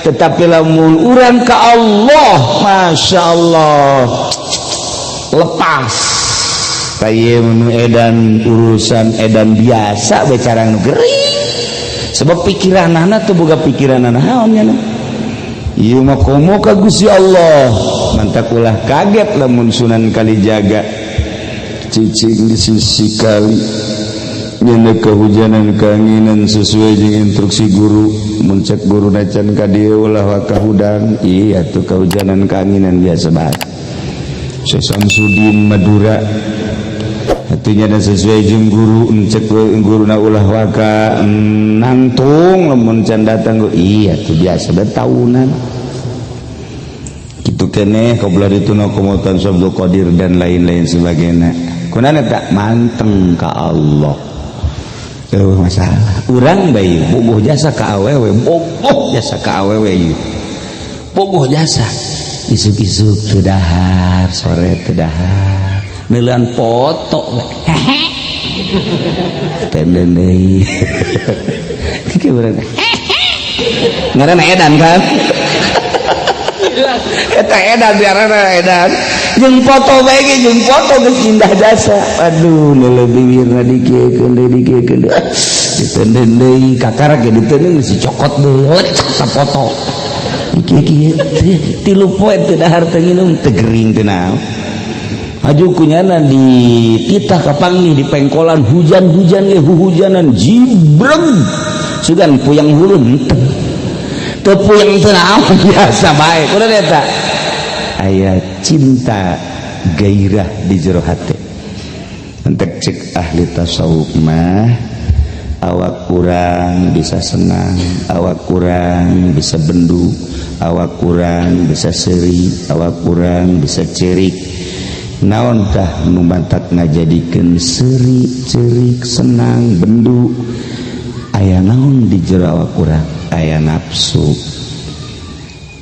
Tetapi lamun urang ka Allah, Masya Allah, lepas kayak nu edan, urusan edan biasa bicara nu gering, sebab pikiran anak tuh boga pikiran naon nya. Ieu mah komo ka Gusti Allah. Mantak ulah kaget lamun Sunan Kalijaga cicing di sisi kali, nyana kehujanan, keanginan, sesuai jeung instruksi guru. Mun cek guru nacan ka dieu ulah waka hudang, iya tuh kehujanan keanginan biasa bae. Syekh Samsudin Madura artinya dan sesuai jeung guru, cek guru na ulah waka nangtung lamun can datang, iya tuh biasa bae tahunan kitu keneh. Qabla itu komotan Abdul Qadir dan lain-lain sebagainya. Kunaon tak manteng ka Allah? Eueuh masalah. Urang bae bogoh jasa ka awewe, bogoh jasa ka awewe ieu. Bogoh jasa. Isuk-isuk teu dahar, sore teu dahar. Neuleun foto we. Tenden deui. Kieu urang. Ngaranna edan kan? Eta edan, biarana edan. Jeung foto bae ge, jeung foto geus indah jasa. Aduh, neuleuh bibirna dikieukeun deui, dikieukeun deui. Ditenden deui, kakara ge ditenden si cokot deui, lecek ta foto. Iki kieu 3 poe teu dahar, teu nginum, teu gering, teu naon. Aju kunyana di titah kapanggih di pengkolan, hujan-hujan ge, huhujanan jibreg. Sugan puyang hulu henteu. Teu puyang, teu naon, biasa bae. Kunaon eta? Aya cinta, gairah di jero hate. Entek cek ahli tasawuf mah, awak kurang bisa senang, awak kurang bisa bendu, awak kurang bisa seri, awak kurang bisa cerik. Naon tah nu mantak ngajadikeun seri, cerik, senang, bendu? Aya naon di jero awak kurang? Aya nafsu.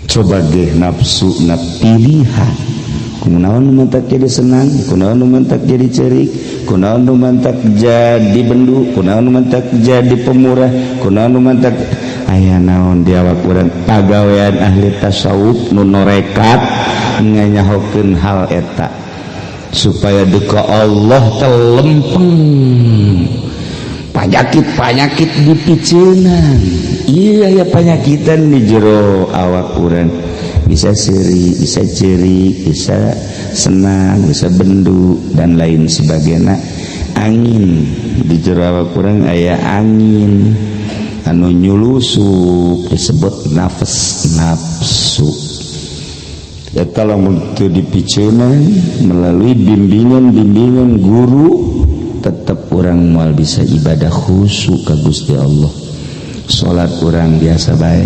Coba ge nafsu na pilihan. Kunaon nu mantak jadi senang, kunaon nu mantak jadi cerik, kunaon nu mantak jadi bendu, kunaon nu mantak jadi pemurah, kunaon nu mantak? Aya naon di awak urang? Pagawean ahli tasawuf nu norekat nganyahokeun hal eta supaya duka Allah telempeng panyakit-panyakit dipiceunan. Iya ya, panyakitan di jero awak urang bisa seri, bisa cerik, bisa senang, bisa bendu, dan lain sebagainya. Angin di jero awak urang, aya angin anu nyulusup disebut nafas, nafsu. Eta lamun teu dipiceunan melalui bimbingan-bimbingan guru, tetap urang moal bisa ibadah khusyuk ka Gusti Allah. Salat urang biasa bae,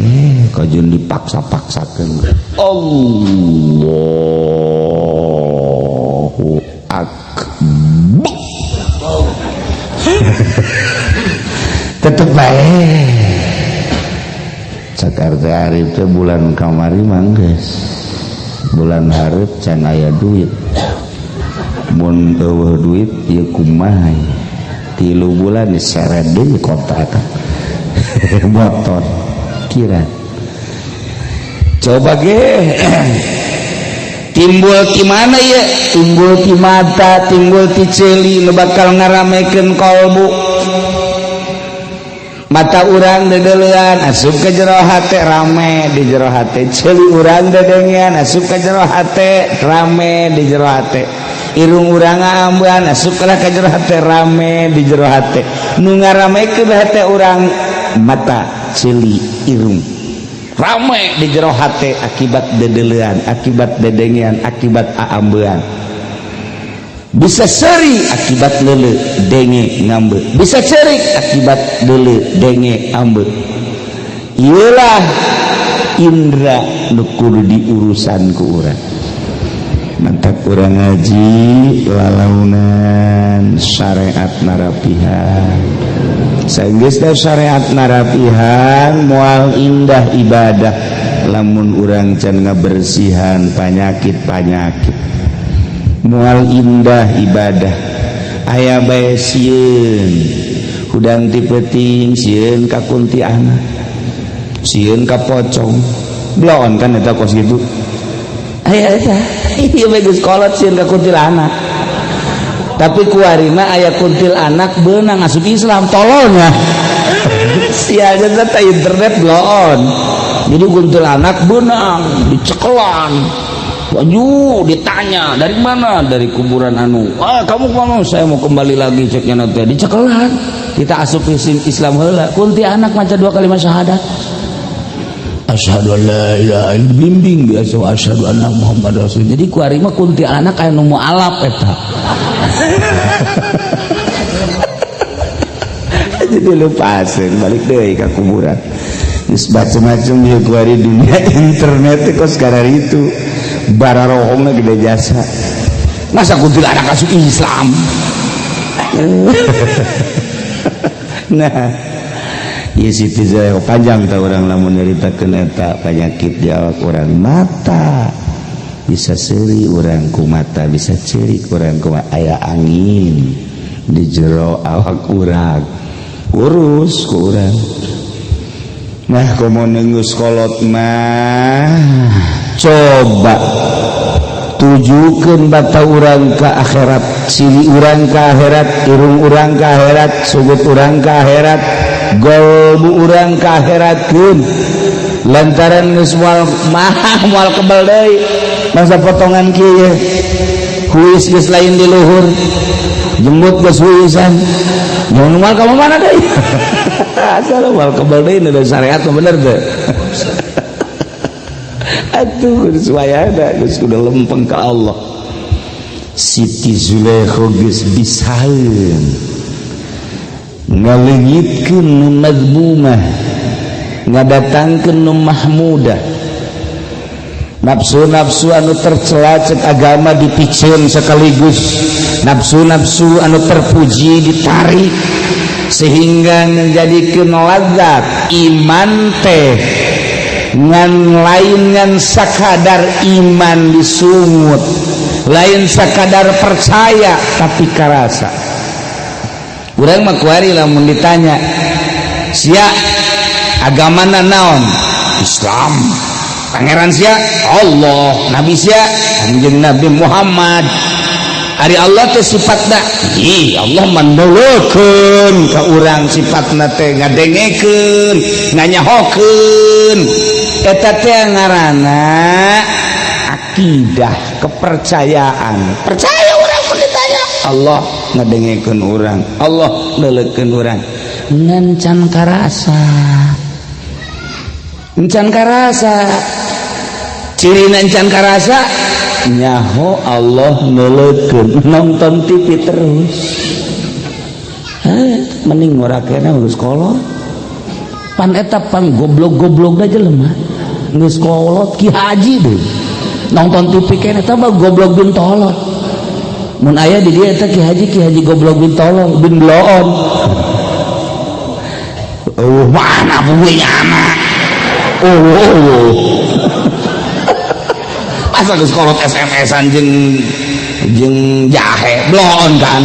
kajun dipaksa-paksakeun Allahu Akbar tetep bae. Cak RT Arif teh bulan kamari mangges, bulan hareup can aya duit. Mun eueuh duit ieu kumaha? 3 bulan diseret deui kontrakan motor kira. Coba ge timbul di mana ya? Timbul di mata, timbul di celi, nu bakal ngaramekeun kolbu. Mata urang dedelean, asup ke jero hate, rame di jero hate. Celi urang dedengean, asup ke jero hate, rame di jero hate. Irung urang ambean, asup ke jero hate, rame di jero hate. Nu ngaramekeun hate urang mata, celi, irung, rame di jero hate akibat dedelean, akibat dedengean, akibat aambean. Bisa seri akibat lele, denge, ngambe. Bisa cerik akibat lele, denge, ambe. Iyalah indra nu kudu diurusan ku urang. Mantap urang ngaji lalaunan, syariat narapihan. Sanggeus syariat narapihan, moal indah ibadah lamun urang can ngabersihan panyakit-panyakit. Moal indah ibadah. Aya bae sieun hudang ti peuting, sieun ka kuntianak, sieun ka pocong. Bloon kan eta kos gitu. Aya eta. Ieu mah geus kolot sieun ka kuntilanak. Tapi kuari mah aya kuntilanak beunang asup Islam tololnya. Sialnya teh internet bloon. Jadi kuntilanak beunang dicekelan. Baju ditanya dari mana? Dari kuburan anu. Ah, kamu kemana? Saya mau kembali lagi ceknya nanti. Dicekelan. Kita asup Islam heula. Kuntilanak maca dua kalimat syahadat. Asyhadu an la ilaha illallah, bimbing biasa, asyhadu anna Muhammad rasul. Jadi kuari mah kuntilanak aya nu mualaf eta. Jadi lepasin balik deui ka kuburan. Geus macem-macem ieu kuari dunia internet teh kos itu. Bararohongna gede jasa. Masa kuntilanak asup Islam? Nah, ieu Siti Zulaikha panjang tah urang lamun nyaritakeun eta penyakit di awak urang. Mata bisa seuri urang ku mata, bisa ceurik urang ku aya angin di jero awak urang. Urus ku urang. Nah, komo geus kolot mah coba tujukeun bata urang ka akhirat, sili urang ka akhirat, irung urang ka akhirat, sugut urang ka akhirat, golbu urang ka akhiratkeun. Lantaran geus moal mah moal kebal deui masa potongan kieu, huis geus lain di luhur, jembut geus huisan, jangan moal ka mana deui. Asal moal kebal deui da syariat mah bener teu. Atuh geus wayahna geus kudu lempeng ka Allah. Siti Zulaikha geus bisaeun ngaleungitkeun nu mazmumah, ngadatangkeun nu mahmudah. Nafsu-nafsu anu tercela cek agama dipiceun sekaligus, nafsu-nafsu anu terpuji ditarik sehingga menjadikeun lazat iman teh ngan lain ngan sakadar iman disungut, lain sakadar percaya tapi karasa. Urang mah kuari lamun ditanya sia agamana naon? Islam. Pangeran sia? Allah. Nabi sia? Kanjeng Nabi Muhammad. Ari Allah teh sifatna, ih Allah mandeleukeun ka urang, sifatna teh ngadengekeun, nganyahokeun. Eta teh ngaranna akidah, kepercayaan. Percaya urang mun ditanya Allah ngadengekeun urang, Allah neuleukeun urang, ngan can karasa. Encan karasa. Cirina encan karasa nyaho Allah neuleukeun, nonton TV terus. Mending ngorakena geus kolot. Pan eta pan goblok-goblokna jelema. Geus kolot ki haji deui. Nonton TV keneh eta mah goblok bin tolol. Mun aya di dieu eta ki haji goblok bin tolol bin bloon. Oh, mana buwe anak. Oh. Masa geus kolot SMS-an jeung jeung jahe bloon kan.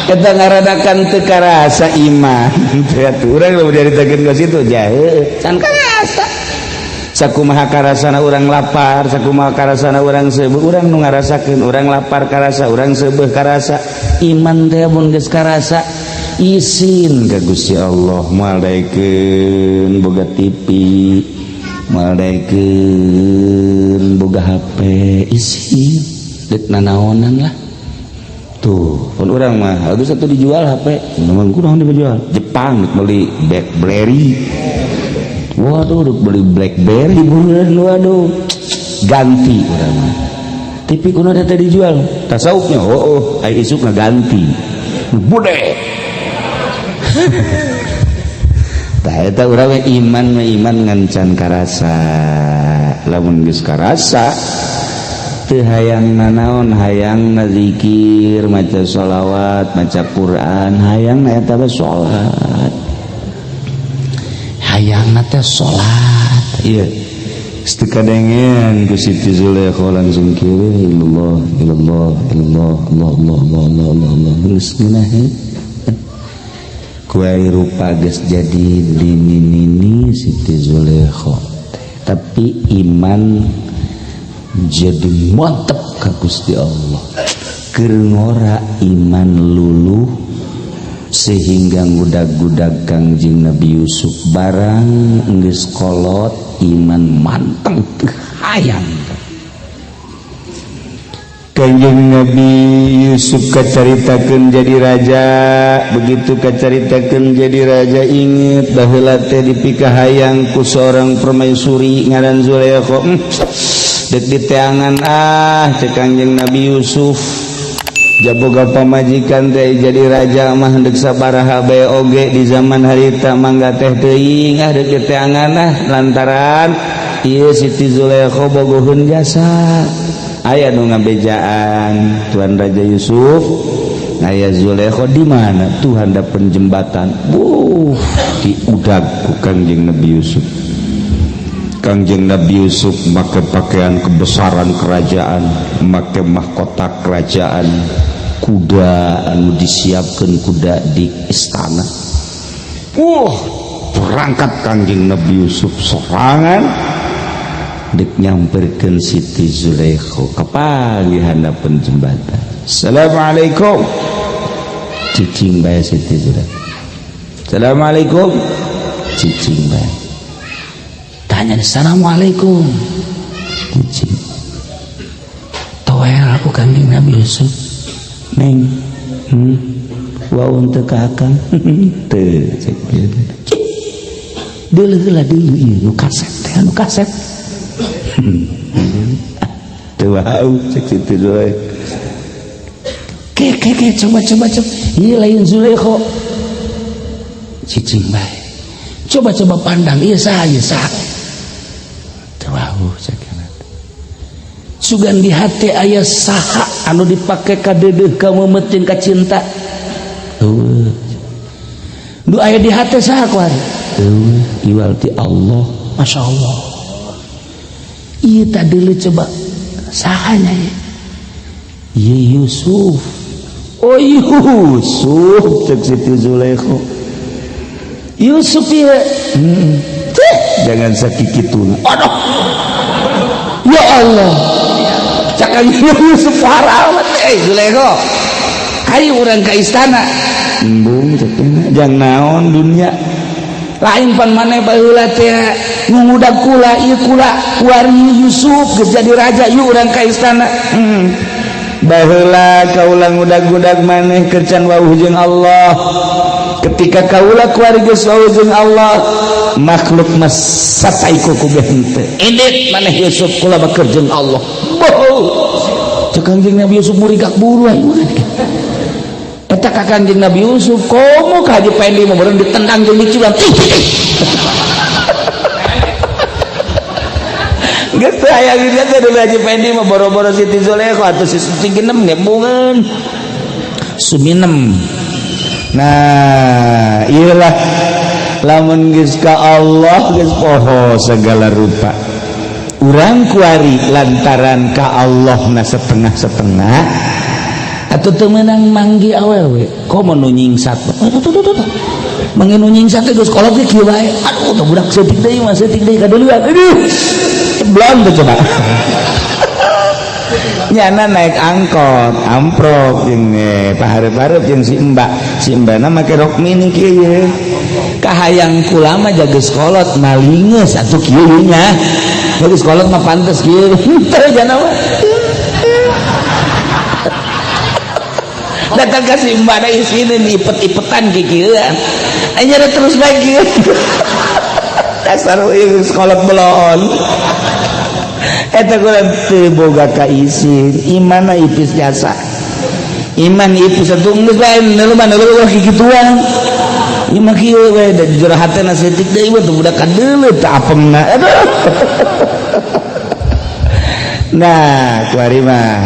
Eta ngaradakan teu karasa iman. Teh urang lamun dicaritakeun ka situ jahe can karasa. Sakumaha karasana urang lapar, sakumaha karasana urang seubeuh, urang nu ngarasakeun urang lapar karasa, urang seubeuh karasa. Iman teh mun geus karasa isin ka Gusti Allah, moal daekeun boga TV, moal daekeun boga HP, isin deuk nanaonan lah. Tuh, pun urang mah geus atuh dijual HP, memang kunaon dijual? Jepang deuk meuli BlackBerry. Waduh, deuk beli BlackBerry bulan, waduh. Ganti urang mah. TV kuno teh dijual, tasawufnya oh, ai isuk ngaganti. Bude. Tah eta urang iman mah iman ngan can karasa. Lamun geus karasa teu hayang nanaon, hayang zikir, maca sholawat, maca Quran, hayang eta mah salat. Hayang teh salat. Ieu teu kadengean ku Siti Zulaikha langsung kieu illallah illallah illallah Allah Allah Allah Allah Allah Allah geus ngeunah. Kuai rupa geus jadi nini-nini Siti Zulaikha. Tapi iman jadi mantep ka Gusti Allah. Keur ngora iman luluh sehingga ngudag-gudag Kangjeng Nabi Yusuf barang geus kolot iman manteng teu hayang. Kanjeng Nabi Yusuf kacaritakeun jadi raja, begitu kacaritakeun jadi raja inget baheula teh dipikahayang ku seorang permaisuri ngaran Zulaikha. Dek diteangan ah cek Kanjeng Nabi Yusuf, jaboga pamajikan teh jadi raja mah dek sabaraha bae oge di zaman harita mangga teh teuing ah dek diteangan ah lantaran ieu Siti Zulaikha bogoheun jasa. Aya nu ngabejaan Tuan Raja Yusuf, aya Zulaikha di mana? Tuh handapeun jembatan. Buh, diudag ku Kangjeng Nabi Yusuf. Kangjeng Nabi Yusuf make pakaian kebesaran kerajaan, make mahkota kerajaan, kuda anu disiapkeun kuda di istana. Wah, berangkat Kangjeng Nabi Yusuf sorangan dek nyamperkeun Siti Zulaikha kapanggih handapeun jembatan. Assalamualaikum. Cicing bae Siti Zulaikha. Assalamualaikum. Cicing bae. Tanya assalamualaikum. Cicing. Toel aku Kangjeng Nabi Yusuf. Neng. Wau teu ka akang. Teu cek. Deuleu heula deuleu ieu nu kasep teh nu kasep. Teu wau cek Siti Zulaikha. Ke ke ke coba coba coba. Ieu lain Zulaikha. Cicing bae. Coba coba pandang ieu saha ieu saha. Teu wau cek. Sugan di hati aya saha anu dipake ka deudeuh ka meumeut ka cinta. Eueuh. Nu aya di hati saha kuari? Eueuh, iwal ti Allah. Masya Allah. Ieu tadi lu coba sahanya ya. Ieu Yusuf. Oh Yusuf cek Siti Zulaikha. Yusuf ieu. Teh, jangan sakikituna. Aduh. Ya Allah. Cak Yusuf haram eh Zulaikha. Hayu urang ka istana. Embung cek jang naon dunia. Lain pan maneh baheula teh ngudag kula ieu kula kuari Yusuf geus jadi raja yuk urang ka istana. Baheula kaula ngudag-gudag maneh keur can wauh jeung Allah. Ketika kaula kuari geus wauh jeung Allah, makhluk mah sasaiku ku ge henteu. Indit maneh Yusuf kula baker jeung Allah. Boh. Cek Kangjeng Nabi Yusuf murigak buru aing mah. Eta ka Kangjeng Nabi Yusuf komo ka Haji Pendi mah meureun ditendang jeung diciulan. Geus teu aya gitu teh dulu Haji Pendi mah boro-boro Siti Zulaikha atuh si Siti genem ngembungeun. Suminem. Nah, iyalah lamun geus ka Allah geus poho segala rupa. Urang kuari lantaran ka Allah na setengah-setengah atau teu meunang manggi awewe komo nu nyingsat. Tuh tuh tuh tuh. Manggi nu nyingsat teh geus kolot ge kieu bae. Aduh, teh budak seutik deui mah seutik deui kadeuleun. Aduh. Belum tuh coba. Nyana naik angkot, amprok jeung pahareup-hareup jeung si Mbak. Si Mbakna make rok mini kieu ye. Kahayang kula mah jageus kolot malingeus atuh kieu nya. Geus kolot mah pantes kieu. Teu jana mah. Datang ka si Mbak da isine ipet-ipetan kikieuan. Anya terus bae kieu. Dasar ieu geus kolot belon. Eta kula teu boga kaisin, iman ipis jasa. Iman ipis atuh geus bae neuleuh mah neuleuh kikituan. Ieu mah kieu we da jujur hatena seutik deui mah teu budak kadeuleuh teu apemna. Aduh. Nah, kuari mah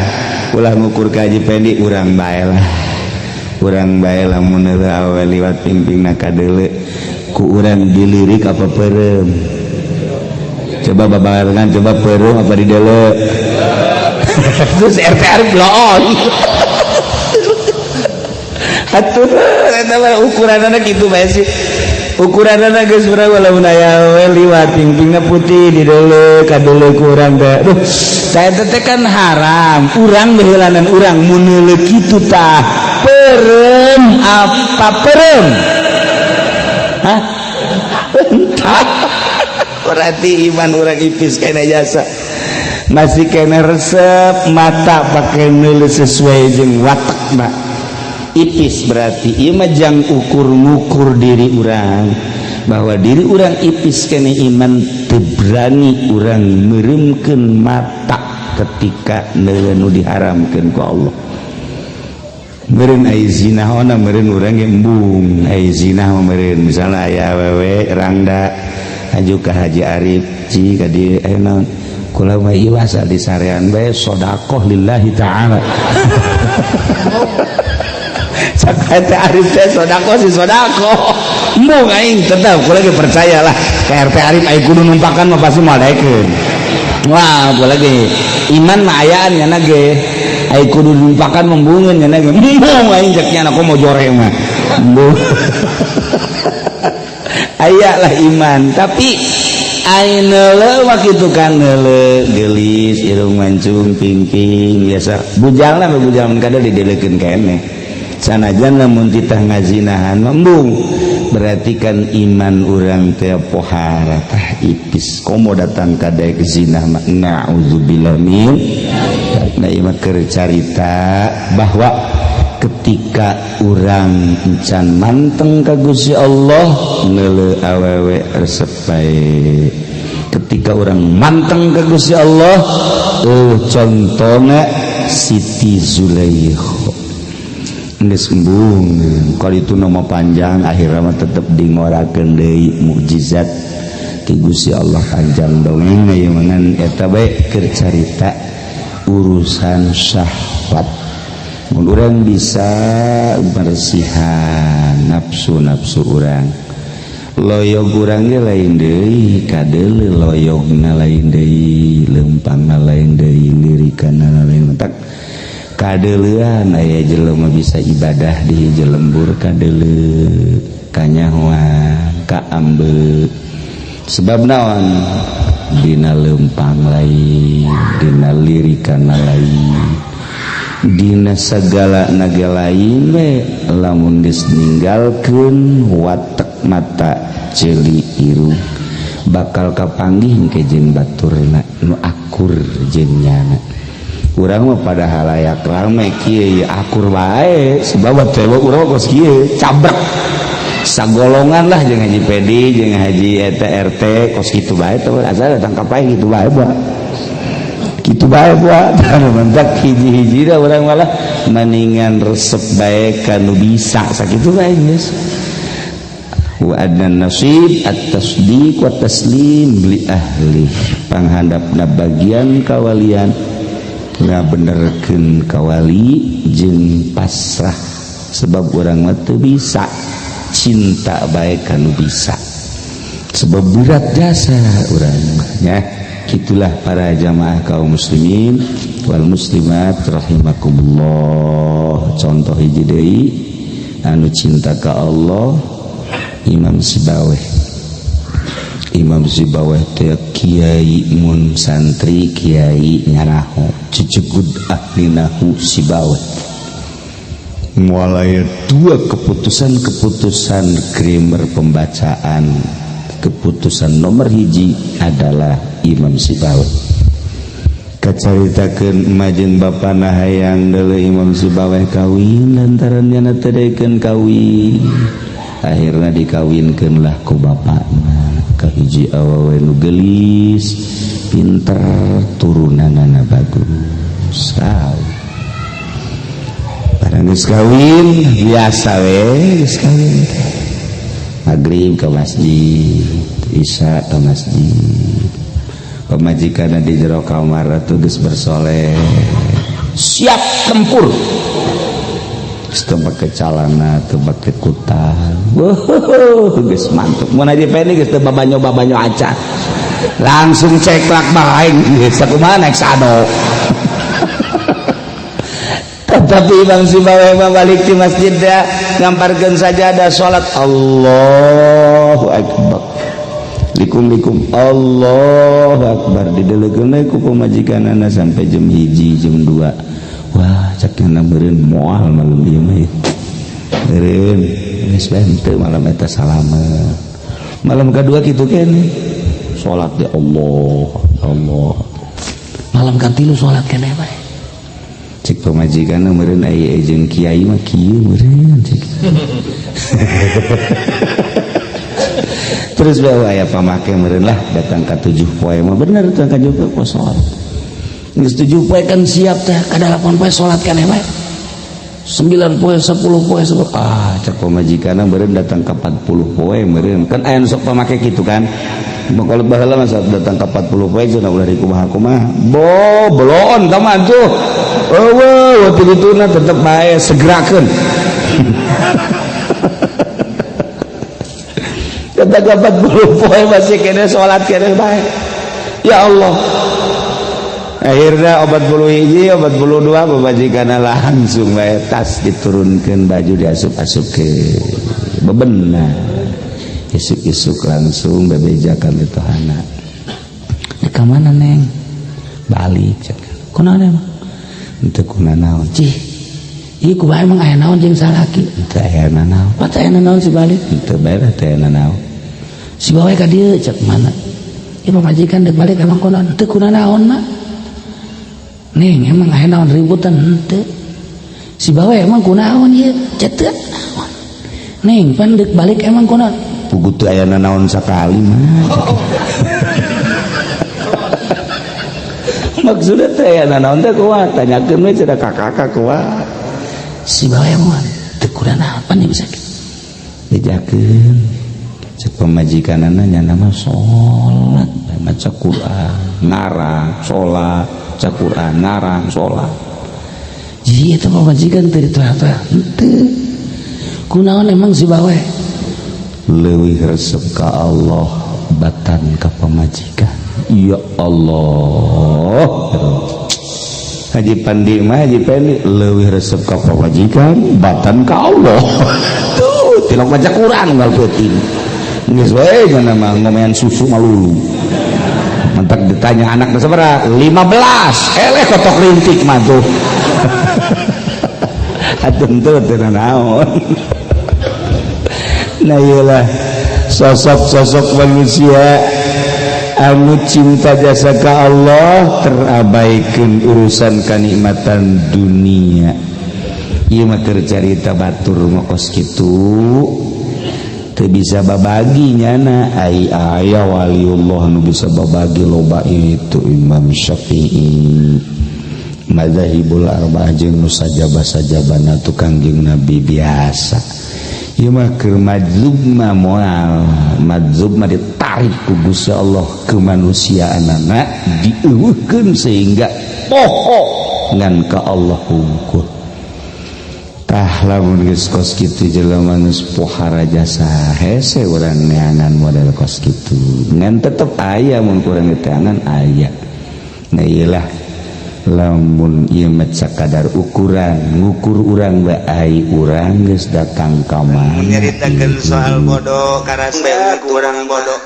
ulah ngukur ka Haji Pendi urang bae lah. Urang bae lamun neueuh awewe liwat pingpingna kadeuleu ku urang dilirik apa peureum. Coba babarengan coba peureum apa dideuleu. Terus RT Arif bloon. Atuh eta mah ukuranana kitu bae sih. Ukuranna geus berapa? Lamun aya we liwat pingpingna putih dideuleu kadeuleu ku urang teh. Duh, tah eta teh kan haram. Urang beheulanan urang mun neuleu kitu tah peureum apa peureum? Hah? Entah. Berarti iman urang ipis kena jasa. Masih kena resep mata pakai neuleu sesuai jeung watak mah. Ipis berarti ieu mah jang ukur ngukur diri urang bahwa diri urang ipis kene iman, teu berani urang meureumkeun mata ketika neuleu nu diharamkeun ku Allah. Meureun ai zina ona meureun urang ge embung ai zina mah. Meureun misalna aya awewe rangda aju ka Haji Arif, "Ci, ka dieu aya naon?" "Kula mah ieu asa di sarean bae, sedekah lillahi ta'ala." Cak teh Arif teh, "Sedekah sih sedekah, embung aing." Tetep kula ge percaya lah ka RT Arif, ai kudu numpakan mah pasti moal daekeun. Wah, kula ge iman mah ayaan nya ge ai kudu numpakan membungeun nya ge embung aing. Cek nya aku mau jore mah embung, aya lah iman. Tapi ai neuleu mah kitu kan, neuleu geulis, irung mancung, pingping biasa, bujalna mah bujal mun kada dideleukeun keneh. Sanajan lamun titah ngazinahan embung, berarti kan iman urang teh pohara tah ipis, komo datang ka daek zina mah, naudzubillah min. Nah, ieu mah keur carita bahwa ketika urang encan manteng ka Gusti Allah, neuleu awewe resep bae. Ketika urang manteng ka Gusti Allah, contohna Siti Zulaikha geus embung. Kalau itu nama panjang, akhirnya mah tetep dingorakeun deui mukjizat ti Gusti Allah. Panjang dongeng ieu mah, ngan eta bae keur carita urusan syahwat. Mun urang bisa bersihan nafsu-nafsu urang, loyog urang ge lain deui, kadeuleu loyogna lain deui, lempangna lain deui, lirikanna lain. Tak kadeuleuan aya jelema bisa ibadah di jelembur, kadeuleu, kanyahoan, kaambe. Sebab naon? Dina lempang lain, dina lirikan lain, dina segala naga lain we. Lamun geus ninggalkeun watek mata, ceuli, irung, bakal kapanggih ke jeung baturna nu akur jeung nyana. Urang mah pada halayak rame kieu akur bae, sebab teh urang kos kieu cabrek sagolongan lah jeung Haji Pedi jeung Haji eta RT, kos kitu bae teh, asal datang ka pae kitu bae buat kitu bae buat mentak hiji-hiji dah. Urang malah mendingan resep bae kanu bisa sakitu bae geus. Wa adnan nasib at-tasdiq wa taslim li ahli, panghandapna bagian kawalian, ngabenerkeun kawali jeung pasrah, sebab urang mah teu bisa, cinta bae kanu bisa, sebab berat jasa urang ya. Gitulah para jamaah kaum muslimin wal muslimat rahimakumullah. Contoh hiji deui anu cinta ka Allah, Imam Sibaweh. Imam Sibaweh teh kiai, mun santri kiai nyaraho cecegud ahli nahu. Sibaweh mulai dua keputusan-keputusan grammar pembacaan, keputusan nomor hiji adalah Imam Sibaweh. Kacaritakeun majeng bapana hayang deuleu Imam Sibaweh kawin, lantaran nyana teu daekeun kawin, akhirnya dikawinkeun lah ku bapakna ka hiji awewe nu geulis, pinter, turunanana bagus. Kawin, barang geus kawin, biasa we geus kawin teh, maghrib ke masjid, isya ke masjid. Pamajikan di jero kamar atuh geus bersoleh, siap tempur. Geus teu make calana, teu make kutal. Wuh, geus mantep. Mun aja peni geus teu babanyo-babanyo acan, langsung ceklak bae geus, sakumaha naik sado. Tapi Tapi Bang si bawe mah balik di masjid dah ngamparkeun sajadah salat Allahu akbar. Likum-likum Allahu akbar didelekeun ku pamajikanana sampai jam 1 jam 2. Wah, cek nyana meureun moal malam ieu mah. Meureun geus bae henteu malam eta salamet. Malam kedua kitu keneh. Salat di Allah, Allah. Malam katilu salat keneh bae. Cek pamajikan meureun aya jeung kiai mah kieu meureun cek. Terus bawa aya pamake meureun lah datang ka 7 poe mah bener teh ka 7 poe salat. Geus 7 poe kan siap teh ka 8 poe salat keneh bae. 9 poe 10 poe 10. Ah cek pamajikanna meureun datang ka 40 poe meureun. Kan aya nu sok pamake kitu kan. Kalau baheula mah datang ka 40 poe cenah ulah dikumaha kumaha. Bo beloon ka mah tuh. Eueuh waktu dituna tetep bae segerakeun. Kata 40 poe masih kene salat kene bae. Ya Allah. Akhirnya obat 41, obat 42 pamajikanna langsung bae tas diturunkeun baju diasup-asupkeun. Bebenah. Isuk-isuk langsung bebejakan mitohana. Rek ka mana neng? Balik cek. Kunaon emang? Henteu kunanaon. Cih. Ieu kumaha emang aya naon jeung salaki? Henteu aya nanaon. Pat aya nanaon si balik? Henteu bae lah teu aya nanaon. Si bawe ka dieu cek mana? Ieu pamajikan dek balik emang kunaon? Henteu kunanaon mah. Neng emang aya naon ributan henteu. Si bawe emang kunaon ieu? Cek teu naon. Neng pan dek balik emang kunaon? Puguh teu aya nanaon sakali mah. Maksudnya teh aya nanaon teh kumaha? Tanyakeun we cenah ka kakak kumaha. Si bawe mah teu kunaon pan bisa dijakeun. Cek pamajikanana nyana mah salat, maca Quran, ngarang, salat, maca Quran, ngarang, salat. Ji eta pamajikan teu ditoa-toa. Henteu. Kunaon emang si bawe? Leuwih resep ka Allah batan ka pamajikan. Ya Allah. Haji Pandi mah Haji Pendi leuwih resep ka pamajikan batan ka Allah. Tuh tilok maca Quran unggal peuting. Geus we cenah mah ngomean susu malulu. Mantak ditanya anakna sabaraha? 15. Eleh kotok rintik mah tuh. Atuh teu teu naon. Nah iyalah sosok-sosok manusia anu cinta jasa ka Allah terabaikan urusan kenikmatan dunia. Ieu mah keur carita batur mah kos kitu teu bisa babagi nyana ai aya waliullah nu bisa babagi loba itu Imam Syafi'i madzhabul arba'ah jeung nu sajaba-sajabana tukang jeung Nabi biasa. Ieu mah keur majzub mah moal majzub mah ditarik ku Gusti Allah kemanusiaanana dieuweuhkeun sehingga poho ngan ka Allah hungkul. Tah lamun geus kos kitu jelema geus pohara jasa hese urang neangan model kos kitu ngan tetep aya mun kurang diteangan aya. Nah ieulah lamun ieu mah sakadar ukuran ngukur urang bae ai urang geus datang ka mana nyaritakeun soal bodoh karasa kurang bodoh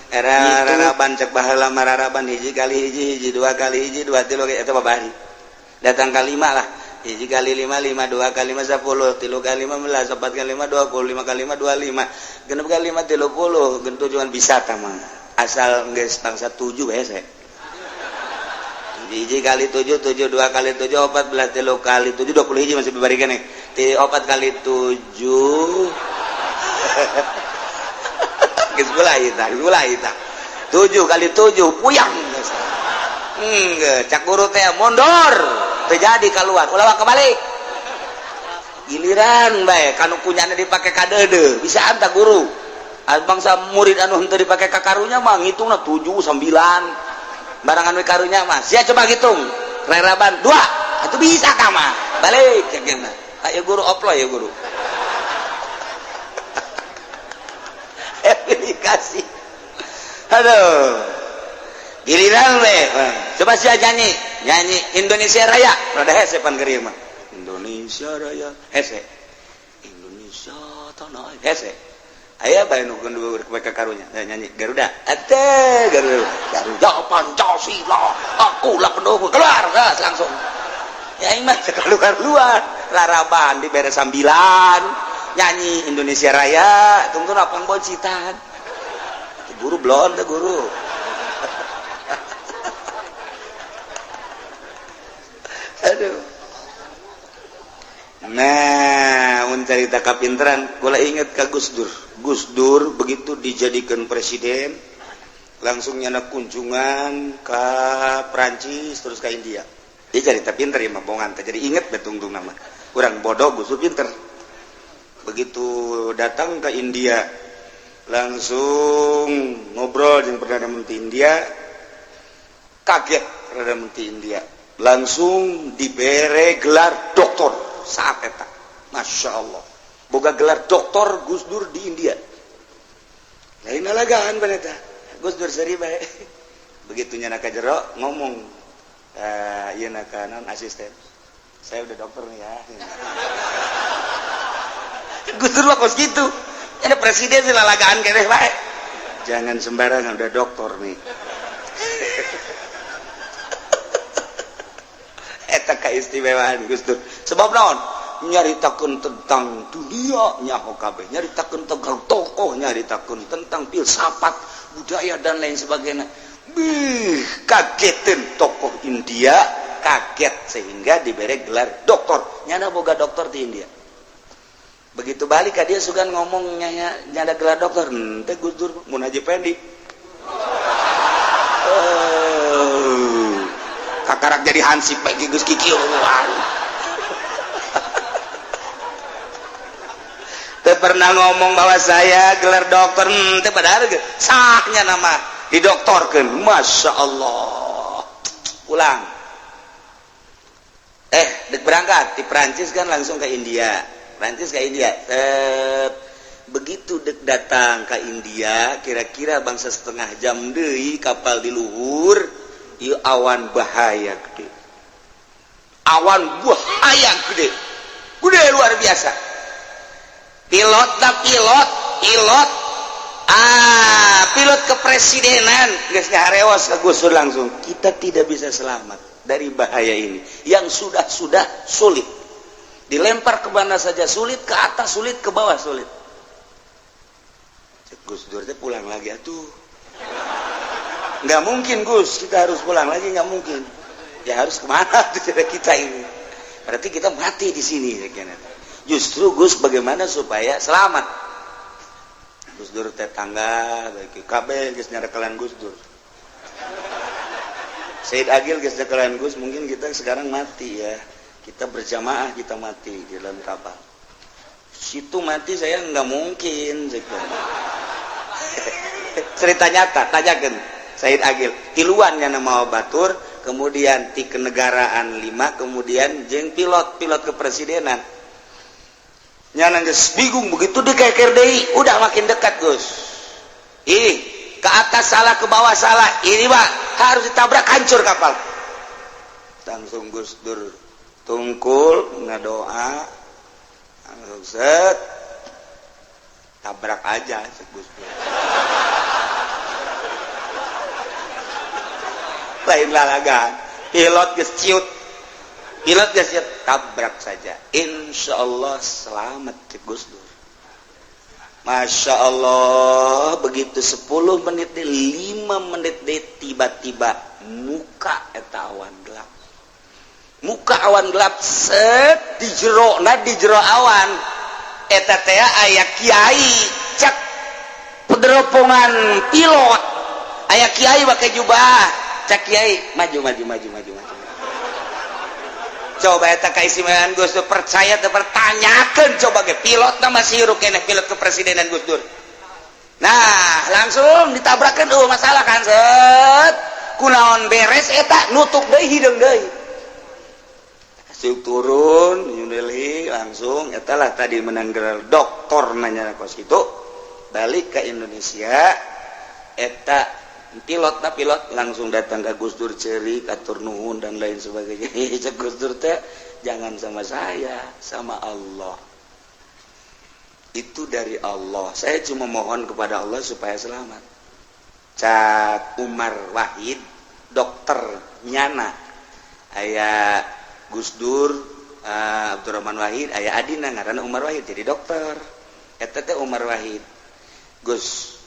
era raraban cek baheula mah raraban hiji kali hiji hiji dua kali hiji dua tilu eta babari datang ka lima lah hiji kali lima lima dua kali lima 10 tilu kali lima 15 empat kali lima 20 lima kali lima 25 genep kali lima 30 genep tujuan bisa tah mah asal geus bangsa 7 hese hiji kali 7 7 2 kali 7 14 tilu kali 7 20 hiji masih bibari keneh 4 kali 7 geus mulai tah 7 kali 7 puyang cak guru teh mundur teu jadi keluar ulah kebalik giliran bae kanu kunyana dipake kadeudeuh bisa anta guru bangsa murid anu henteu dipake ka karunya mah ngitungna 7 9 barangan we karunya mah sia coba hitung reraban 2 atuh bisa ka mah balik cek mah ayo guru oplo ya guru aplikasi aduh giliran we coba sia nyanyi nyanyi Indonesia Raya rada hese pan keur mah Indonesia Indonesia Raya hese Indonesia tanah air hese aya bae nu kedua mereka karunya nyanyi Garuda ate Garuda Garuda Pancasila akulah pendukung keluar gas langsung ya aing mah keluar keluar laraban di beres sambilan nyanyi Indonesia Raya tungtung apang bocitan guru blon teh guru. Aduh. Nah, mun carita kapinteran, kula inget ka Gus Dur. Gus Dur begitu dijadikan presiden, langsung nyana kunjungan ke Prancis terus ke India. Dia cerita pinter ya mah bongan teh. Jadi inget betungtung nama. Urang bodoh Gus Dur pinter. Begitu datang ke India, langsung ngobrol dengan Perdana Menteri India. Kaget Perdana Menteri India. Langsung dibere gelar doktor saat eta. Masya Allah, boga gelar doktor Gus Dur di India. Lain lalagaan paneta Gus Dur seri bae. Begitu nyana ka jero ngomong, ieu na ka naon asisten, saya udah dokter nih ya. Gus Dur mah kos kitu. Ada presiden sih lalagaan keneh bae. Jangan sembarangan, udah dokter nih. Eta keistimewaan Gus Dur. Sebab naon? Nyaritakeun tentang dunia nyaho kabeh, nyaritakeun tentang tokoh, nyaritakeun tentang filsafat, budaya dan lain sebagainya. Bih, kagetin tokoh India, kaget sehingga diberi gelar doktor. Nyana boga doktor di India. Begitu balik ka dia sugan ngomong nyana gelar doktor. Henteu Gus Dur mun Haji Pendi. Kakarak jadi hansip bae geus kikieu. Teu pernah ngomong bahwa saya gelar dokter, teu padahal sahnya nama didoktorkeun. Masya Allah. Pulang. Dek berangkat di Prancis kan langsung ke India. Prancis ke India. Begitu dek datang ke India, kira-kira bangsa setengah jam deui kapal di luhur, ieu awan bahaya gede. Awan bahaya gede. Gede luar biasa. Pilot tak pilot, pilot. Pilot kepresidenan geus ngaharewas ka Gus Dur langsung. Kita tidak bisa selamat dari bahaya ini. Yang sudah-sudah sulit. Dilempar ke mana saja sulit, ke atas sulit, ke bawah sulit. Gus Dur teh pulang lagi atuh. Nggak mungkin Gus, kita harus pulang lagi, nggak mungkin. Ya harus kemana tuh kita ini? Berarti kita mati di sini. Justru Gus bagaimana supaya selamat? Gus Dur tetangga, baik kabeh geus nyarekelan Gus Dur. Said Agil geus nyarekelan Gus, mungkin kita sekarang mati ya. Kita berjamaah kita mati di dalam kapal. Situ mati saya nggak mungkin. Cerita nyata, tanyakan Said Agil. Tiluan yang nama batur, kemudian ti kenegaraan 5, kemudian jeung pilot kepresidenan. Nyana geus bingung begitu dikeker deui, udah makin dekat Gus. Ih, ke atas salah, ke bawah salah. Ini Pak, harus ditabrak hancur kapal. Langsung Gus Dur tungkul ngadoa, langsung set tabrak aja set Gus Dur. Lain lalagan, pilot geus ciut. Pilot geus ciut, tabrak saja. Insya Allah selamat Gus Dur. Masya Allah, begitu 10 menit deh, 5 menit deh, tiba-tiba muka eta awan gelap. Muka awan gelap set di jero, nah di jero awan eta teh aya kiai cek pederopongan pilot. Aya kiai pakai jubah, cek kiai maju maju maju maju maju. Coba eta kaistimewaan Gus Dur, percaya teu pertanyakeun coba ge pilotna masih hirup keneh pilot kepresidenan Gus Dur. Nah, langsung ditabrakeun eueuh masalah kan set. Kunaon beres eta nutup deui hideung deui. Asup turun New Delhi langsung eta lah tadi menang gelar doktor nanya kos kitu. Balik ke Indonesia eta Pilot nah pilot langsung datang ke Gus Dur, cerik, atur nuhun dan lain sebagainya. Cek Gus Dur teh, jangan sama saya, sama Allah. Itu dari Allah. Saya cuma mohon kepada Allah supaya selamat. Cak Umar Wahid, dokter nyana. Aya Gus Dur, Abdurrahman Wahid, aya adina ngaranna Umar Wahid jadi dokter. Eta teh Umar Wahid. Gus,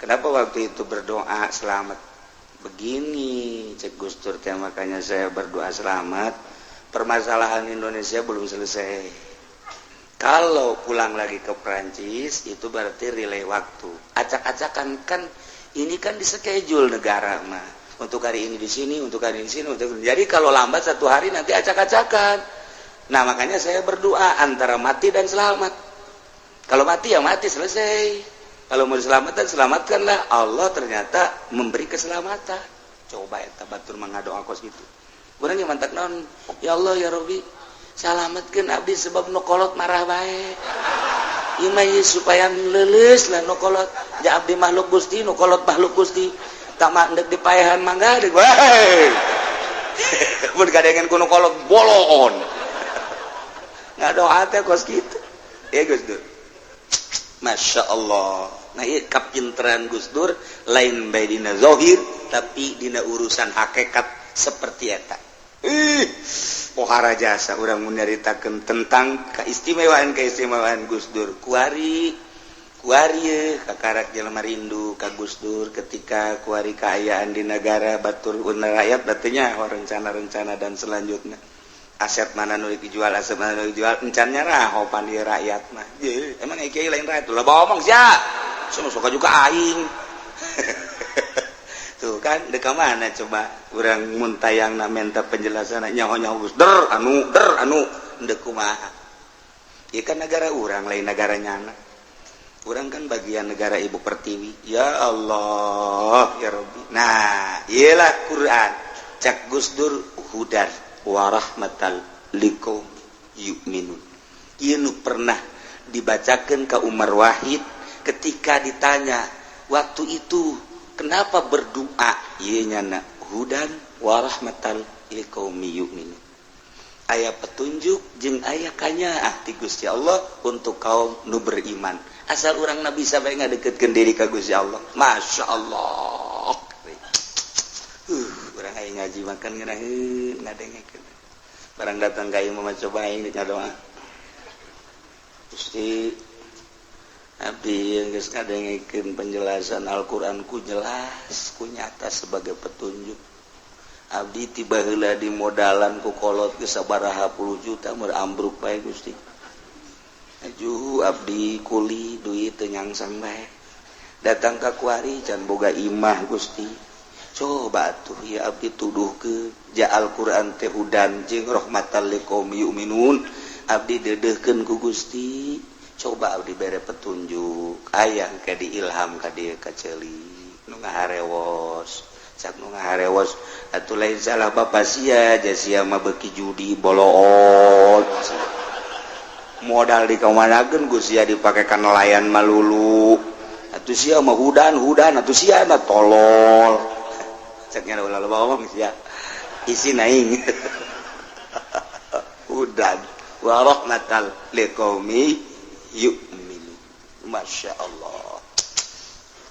kenapa waktu itu berdoa selamat? Begini, cek Gus Dur teh, makanya saya berdoa selamat. Permasalahan Indonesia belum selesai. Kalau pulang lagi ke Perancis itu berarti relay waktu. Acak-acakan kan, ini kan di schedule negara mah. Untuk hari ini di sini, untuk hari ini di sini, untuk jadi kalau lambat satu hari nanti acak-acakan. Nah, makanya saya berdoa antara mati dan selamat. Kalau mati ya mati, selesai. Kalau mau diselamatkan, selamatkanlah. Allah ternyata memberi keselamatan. Coba eta batur mah ngadoa kos gitu. Urang yang mantak naon? Ya Allah ya Rabbi, salametkeun abdi sebab nu kolot marah bae. Ieu mah supaya leuleus lah nu kolot. Ja abdi makhluk Gusti, nu kolot makhluk Gusti. Tak mah endek dipaehan mangga deui. Wae. Mun kadengen ku nu kolot bolon. Ngadoa teh kos kitu. Ya Gus Dur. Masya Allah. Nah, ieu kapinteran Gus Dur lain bae dina zahir tapi dina urusan hakikat seperti eta. Ih, pohara jasa urang mun nyaritakeun tentang keistimewaan-keistimewaan Gus Dur. Kuari kuari kakarak jelema rindu ka Gus Dur ketika kuari kaayaan di negara batur rakyat batunya rencana-rencana dan selanjutnya. Aset mana nu dijual, aset mana nu dijual, encan nyarah pan ieu rakyat mah. Ye, emang kiai lain rakyat lah ngomong sia. Semua suka juga aing. Tuh kan deka mana coba urang mun tayangna menta penjelasan nyaho-nyaho Gus Dur anu der anu endek kumaha. Ieu kan negara urang lain negara nyana. Urang kan bagian negara Ibu Pertiwi. Ya Allah, ya Rabbi. Nah, iyalah Quran. Cak Gus Dur hudan wa rahmatal liqaum yu'minun. Ieu nu pernah dibacakeun ka Umar Wahid ketika ditanya waktu itu kenapa berdoa, ieu nyana hudan wa rahmatal liqaumi yu'minun. Aya petunjuk jeung aya kanyaah ti Gusti Allah untuk kaum nu beriman. Asal urang na bisa bae ngadeukeutkeun diri ka Gusti Allah. Masya Allah. Urang aya ngaji makan ngeunaheun ngadengekeun. Barang datang ka ieu mah coba aing ngadoa. Gusti, abdi yang geus ngadengekeun penjelasan Al-Qur'an ku jelas, ku nyata sebagai petunjuk. Abdi tiba heula di modalan ku kolot geus sabaraha puluh juta meur ambruk bae Gusti. Ajuh abdi kuli duit teu nyangsang bae. Datang ka kuari can boga imah Gusti. Coba atuh ya abdi tuduhkeun ja Al-Qur'an teh hudan jeung rahmatal liqaumi yu'minun. Abdi dedehkeun ku Gusti. Coba abdi bere petunjuk. Aya ka diilham ka dieu ka ceuli nu ngaharewos. Cak nu ngaharewos atuh lain salah bapa sia, ja sia mah beuki judi boloot. Modal dikamanakeun ku sia dipake ka nelayan malulu. Atuh sia mah hudan-hudan, atuh sia mah tolol. Cek nya ulah loba ngomong sia. Isi aing. Hudan wa rahmatal liqaumi yu'minu. Masya Allah.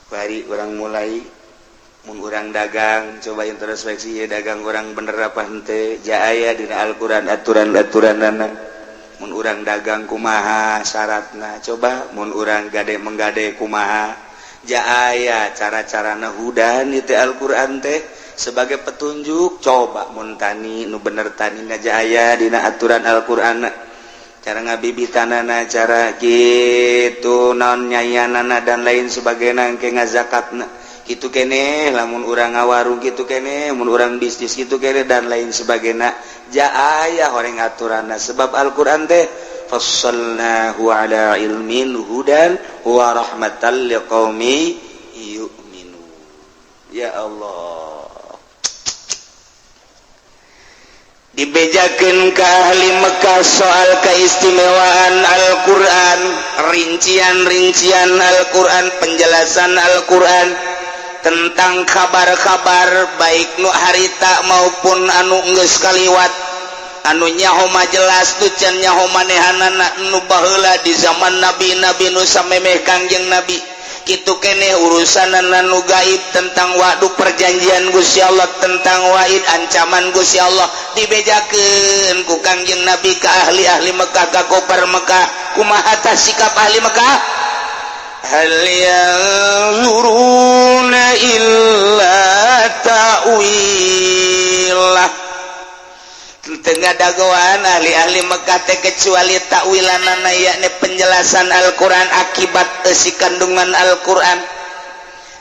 Bari urang mulai mun urang dagang coba introspeksi ya dagang urang bener apa henteu, ja aya dina Al-Qur'an aturan-aturanana. Mun urang dagang kumaha syaratna, coba mun urang gade menggade kumaha, ja aya cara-carana hudan itu Al-Qur'an teh sebagai petunjuk. Coba mun tani nu bener tani ja aya dina aturan Al-Qur'an, cara ngabibitanana, cara kitu naon nyayanana dan lain sebagainya, engke ngazakatna kitu keneh, lamun urang ngawarung kitu keneh, mun urang bisnis kitu keneh dan lain sebagainya, ja aya horeng aturanna sebab Al-Qur'an teh fassalnahu ala ilmin hudan wa rahmatal liqaumi yu'minun. Ya Allah, dibejakeun ka ahli Mekah soal keistimewaan Al-Qur'an, rincian-rincian Al-Qur'an, penjelasan Al-Qur'an. Tentang kabar-kabar, baik nu harita maupun anu geus kaliwat, anu nyaho mah jelas, nu can nyaho manehanana, nu baheula di zaman nabi-nabi, nu samemeh Kangjeng Nabi kitu keneh, urusan nu gaib, tentang wa'du perjanjian Gusti Allah, tentang wa'id ancaman Gusti Allah, dibejakeun ku Kangjeng Nabi ka ahli-ahli Mekah, ka kufar Mekah. Kumaha tah sikap ahli Mekah? Hal yanzuruna illa ta'wilah. Teu ngadagoan ahli-ahli Mekah teh kecuali takwilanana, yakni penjelasan Al-Qur'an, akibat isi kandungan Al-Qur'an.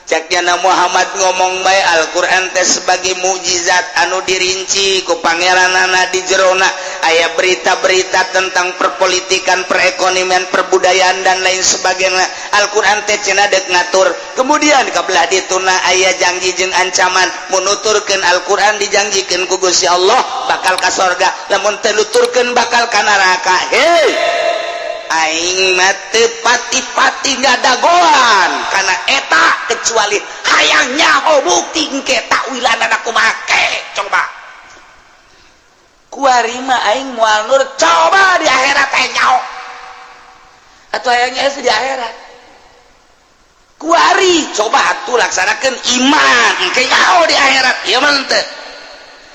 Caknya Muhammad ngomong bae Al-Qur'an teh sebagai mukjizat anu dirinci ku pangeranana, di jerona aya berita-berita tentang perpolitikan, perekonomian, perbudayaan, dan lain sebagainya. Al-Qur'an teh cenah dek ngatur. Kemudian kabelah dituna aya janji jeung ancaman, mun nuturkeun Al-Qur'an dijanjikeun ku Gusti Allah bakal ka sorga, lamun teu nuturkeun bakal ka neraka. Hei, aing mah teu pati-pati ngadagoan kana eta kecuali hayang nyaho bukti engke takwilanana kumaha. Coba kuari mah aing moal nur, coba di akhirat aing nyaho atau hayangnya di akhirat. Kuari coba atuh laksanakeun iman, engke nyaho di akhirat. Ieu mah teu.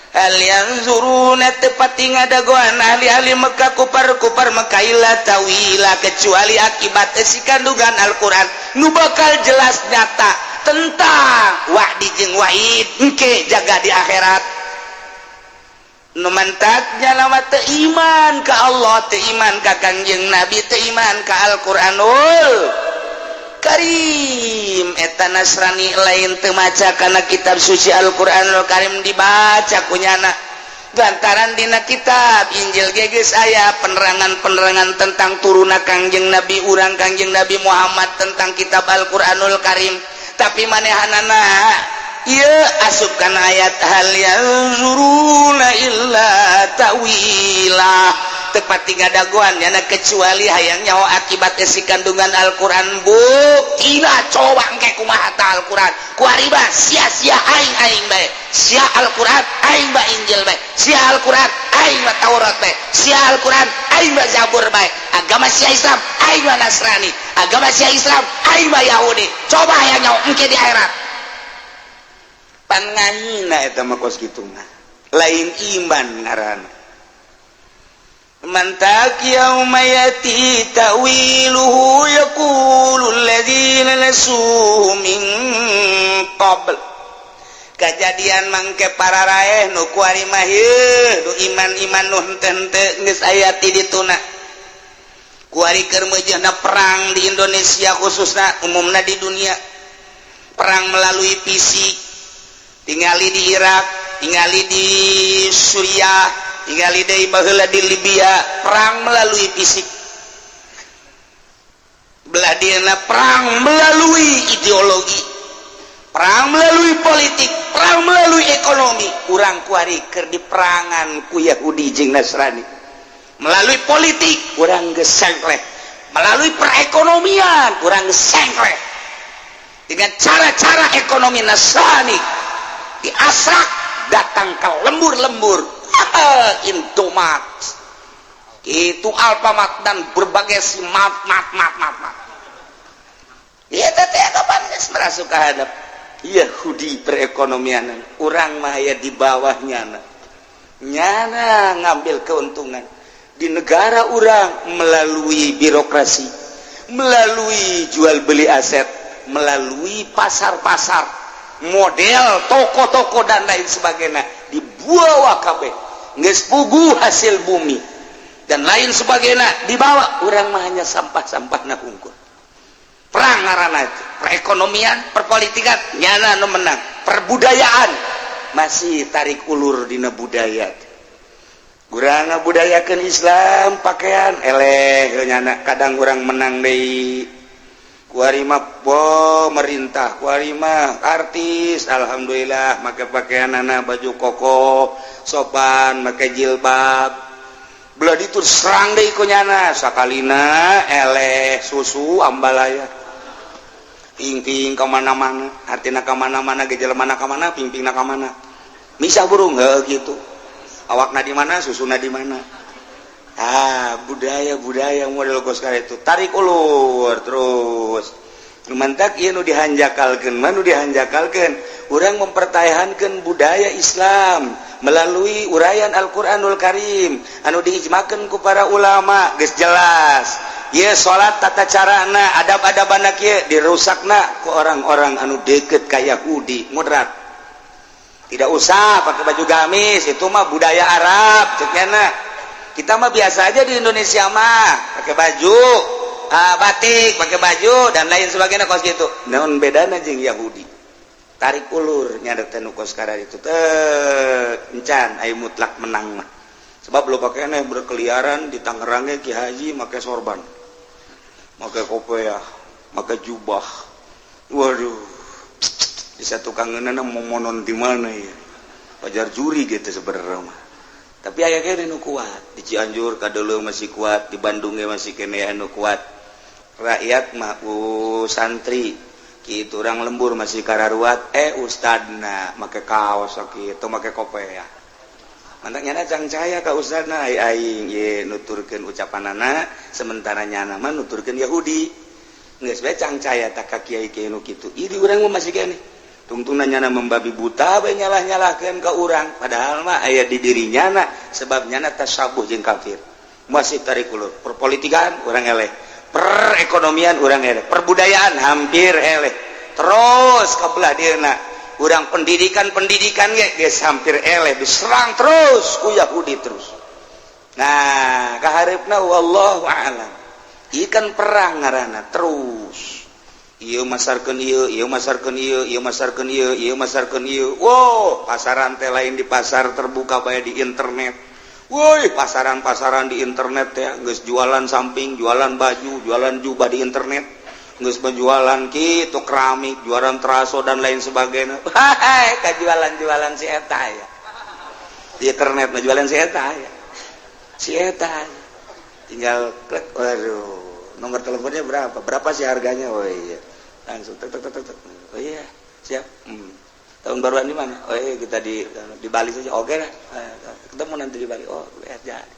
Hal yanzuruna, tepati ngadagoan ahli-ahli Mekah, kufar-kufar Mekah, illa tawila, kecuali akibat isi kandungan Al-Qur'an nu bakal jelas nyata tentang wa'di jeung wa'id engke jaga di akhirat. Nu mantaknya lama teu iman ka Allah, teu iman ka Kangjeng Nabi, teu iman ka Al-Qur'anul Karim. Eta Nasrani lain teu maca kana kitab suci Al-Qur'anul Karim, dibaca kunyana, lantaran dina kitab Injil ge geus aya penerangan-penerangan tentang turuna Kangjeng Nabi urang, Kangjeng Nabi Muhammad, tentang kitab Al-Qur'anul Karim. Tapi manehanana ieu asup kana ayat hal yanzuruna illa ta'wilah, tepat ngadagoan nyana kecuali hayang nyaho akibat isi kandungan Al-Qur'an. Buktina coba engke kumaha ta Al-Qur'an. Kuari mah sia-sia aing, aing bae sia Al-Qur'an, aing mah Injil bae sia Al-Qur'an, aing mah Taurat bae sia Al-Qur'an, aing mah Zabur bae. Agama sia Islam, aing mah Nasrani. Agama sia Islam, aing mah Yahudi. Coba hayang nyaho engke di akhirat. Pan ngahina eta mah. Kos kitu mah lain iman ngaranna. Mantak yauma yati ta'wiluhu yaqulu alladzina nasuhu min qabl. Kejadian mangke para raeh nu kuari mah nu iman-iman nu henteu geus aya ti dituna. Kuari keur meujeuhna perang di Indonesia khususna, umumna di dunia, perang melalui fisik. Tingali di Irak, tingali di Suriah, tingali deui baheula di Libya, perang melalui fisik. Belah dieuna perang melalui ideologi, perang melalui politik, perang melalui ekonomi. Urang kuari keur diperangan ku Yahudi jeung Nasrani melalui politik. Urang geus sengkleh melalui perekonomian, urang geus sengkleh dengan cara-cara ekonomi Nasrani diasrak datang ke lembur-lembur, Indomaret itu, Alfamart, dan berbagai si mat mat mat mat mat. Iya, teh kapan geus merasuk ka hadap Yahudi perekonomian. Urang mah aya di bawahnya, nyana ngambil keuntungan di negara urang melalui birokrasi, melalui jual beli aset, melalui pasar-pasar model toko-toko dan lain sebagainya. Dibawa kabeh, geus puguh hasil bumi dan lain sebagainya dibawa. Urang mah hanya sampah-sampah na hungkul. Perang ngaranna itu perekonomian, perpolitikan, nyana nu menang. Perbudayaan masih tarik ulur dina budaya. Urang ngabudayakeun Islam, pakaian eleh nyana. Kadang urang menang deui. Kuari mah pemerintah, kuari mah artis, alhamdulillah make pakaian anak baju koko sopan, make jilbab. Belah ditu serang deui ku nyana, sakalina eleh susu ambalaya. Ping-ping ka mana-mana, artina ka mana-mana ge jelema ka mana, ping-pingna ka mana. Misah burung heuh kitu. Awakna di mana, susuna di mana. Ah, budaya-budaya model kos itu tarik ulur terus. Mantak ieu nu dihanjakalkeun, mah nu dihanjakalkeun. Urang mempertahankan budaya Islam melalui uraian Al-Qur'anul Karim anu diijmakeun ku para ulama geus jelas. Ieu salat tata carana, adab-adabana kieu dirusakna ku orang-orang anu deket ka Yahudi moderat. Tidak usah pakai baju gamis, itu mah budaya Arab cek nyana. Kita mah biasa aja di Indonesia mah pakai baju batik, pakai baju dan lain sebagainya kos gitu. Naon bedana jeung Yahudi? Tarik ulur nyadar teh nu kos itu teh encan aya mutlak menang mah. Sebab lo pakai nih berkeliaran di Tangerangnya Ki Haji make sorban, make kopiah, make jubah. Waduh, bisa tukangeunana mau monon di mana ya? Pajar juri gitu sebenarnya mah. Tapi aya keneh nu kuat di Cianjur kadeuleu masih kuat, di Bandung ge masih keneh anu kuat. Rakyat mah santri kitu urang lembur masih kararuat, ustadna make kaos kitu, make kopiah. Mantak nyana cangcaya ka ustadna ai aing ye nuturkeun ucapanana, sementara nyana mah nuturkeun Yahudi. Geus bae cangcaya tak ka kiai-kiai nu kitu. Ieu di urang mah masih keneh. Tungtungna nyana membabi buta bae nyalah-nyalahkeun ka urang, padahal mah aya di diri nyana sebab nyana tasabuh jeung kafir. Masih tarik ulur. Perpolitikan urang eleh, perekonomian urang eleh, perbudayaan hampir eleh. Terus ka belah dieuna urang pendidikan-pendidikan ge geus hampir eleh, diserang terus ku Yahudi terus. Nah, kahareupna wallahu a'lam. Ieu kan perang ngaranna terus. Ieu masarkeun ieu, ieu masarkeun ieu, ieu masarkeun ieu, ieu masarkeun ieu. Wow, pasaran teh lain di pasar terbuka bae di internet. Woi, pasaran-pasaran di internet teh geus jualan samping, jualan baju, jualan jubah di internet. Geus penjualan kitu keramik, jualan teraso dan lain sebagainya. Hai, kajualan-jualan si eta ya. Di internet mah jualan si eta ya. Si eta. Tinggal klik, waduh, nomor teleponnya berapa? Berapa sih harganya? Oh iya. Langsung tek tek tek tek. Oh iya, siap. Tahun baruan di mana? Oh iya, kita di Bali saja. Oke lah. Ketemu nanti di Bali. Oh, ya jadi.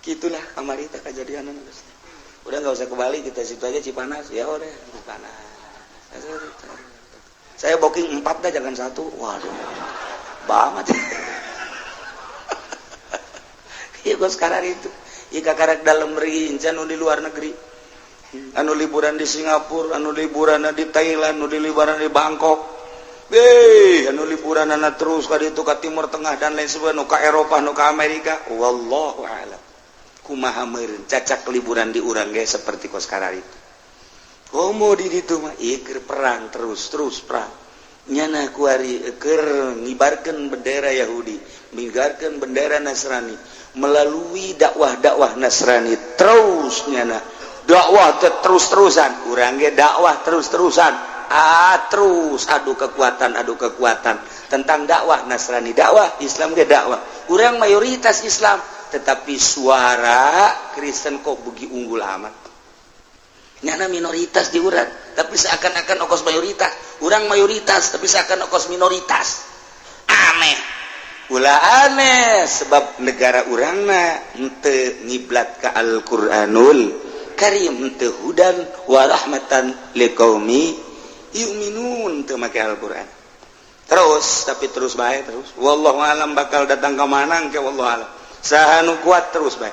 Gitulah kamari teh kejadian. Udah nggak usah ke Bali, kita situ aja Cipanas. Ya udah, Cipanas. Saya booking 4 dah, jangan 1. Waduh. Banget. Iya, gua sekarang itu. Iya kakarek dalam negeri, incan di luar negeri. Anu liburan di Singapura, anu liburan di Thailand, anu liburan di Bangkok. Beh, anu liburan terus ka ditu ka Timur Tengah dan lain sebagainya, nu ka Eropa, nu ka Amerika. Wallahu a'lam. Kumaha meureun cacak liburan di urang ge seperti kos itu. Komo di ditu mah ieu keur perang terus-terus perang. Nyana kuari keur ngibarkeun bendera Yahudi, ngibarkeun bendera Nasrani melalui dakwah-dakwah Nasrani terus nyana. Dakwah terus-terusan, urang ge dakwah terus-terusan. Ah, terus adu kekuatan tentang dakwah Nasrani, dakwah Islam ge dakwah. Urang mayoritas Islam, tetapi suara Kristen kok begi unggul amat. Nyana minoritas di urang, tapi seakan-akan okos mayoritas. Urang mayoritas, tapi seakan okos minoritas. Aneh. Ulah aneh sebab negara urangna henteu ngiblat ka Al-Qur'anul Karim, henteu hudan wa rahmatan liqaumi yu'minun, teu make Al-Qur'an. Terus, tapi terus bae terus. Wallahu alam bakal datang ka mana engke wallahu alam. Saha nu kuat terus bae.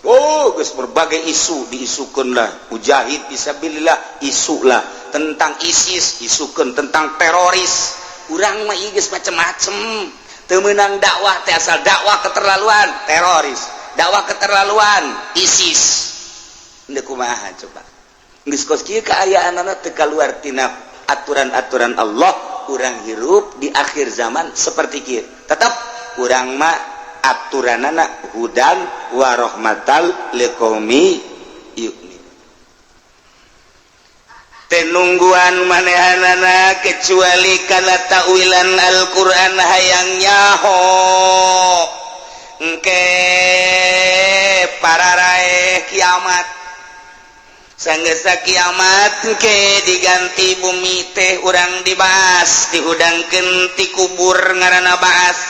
Oh, geus berbagai isu diisukeun lah. Mujahid fisabilillah isu lah, tentang ISIS isukeun, tentang teroris. Urang mah ieu geus macem-macem. Teu meunang dakwah teh asal dakwah keterlaluan teroris, dakwah keterlaluan ISIS. Henteu kumaha coba. Geus kos kieu kaayaanana teu kaluar tina aturan-aturan Allah, urang hirup di akhir zaman seperti kieu. Tetap urang mah aturanana hudan wa rahmatal liqaumi yu'min. Tenungguan manehanana kecuali kana ta'wilan Al-Qur'an hayang nyaho. Engke pararaeh kiamat. Sanggeus kiamat ke diganti bumi teh, urang diba'ats, dihudangkeun ti kubur, ngaranna ba'ats.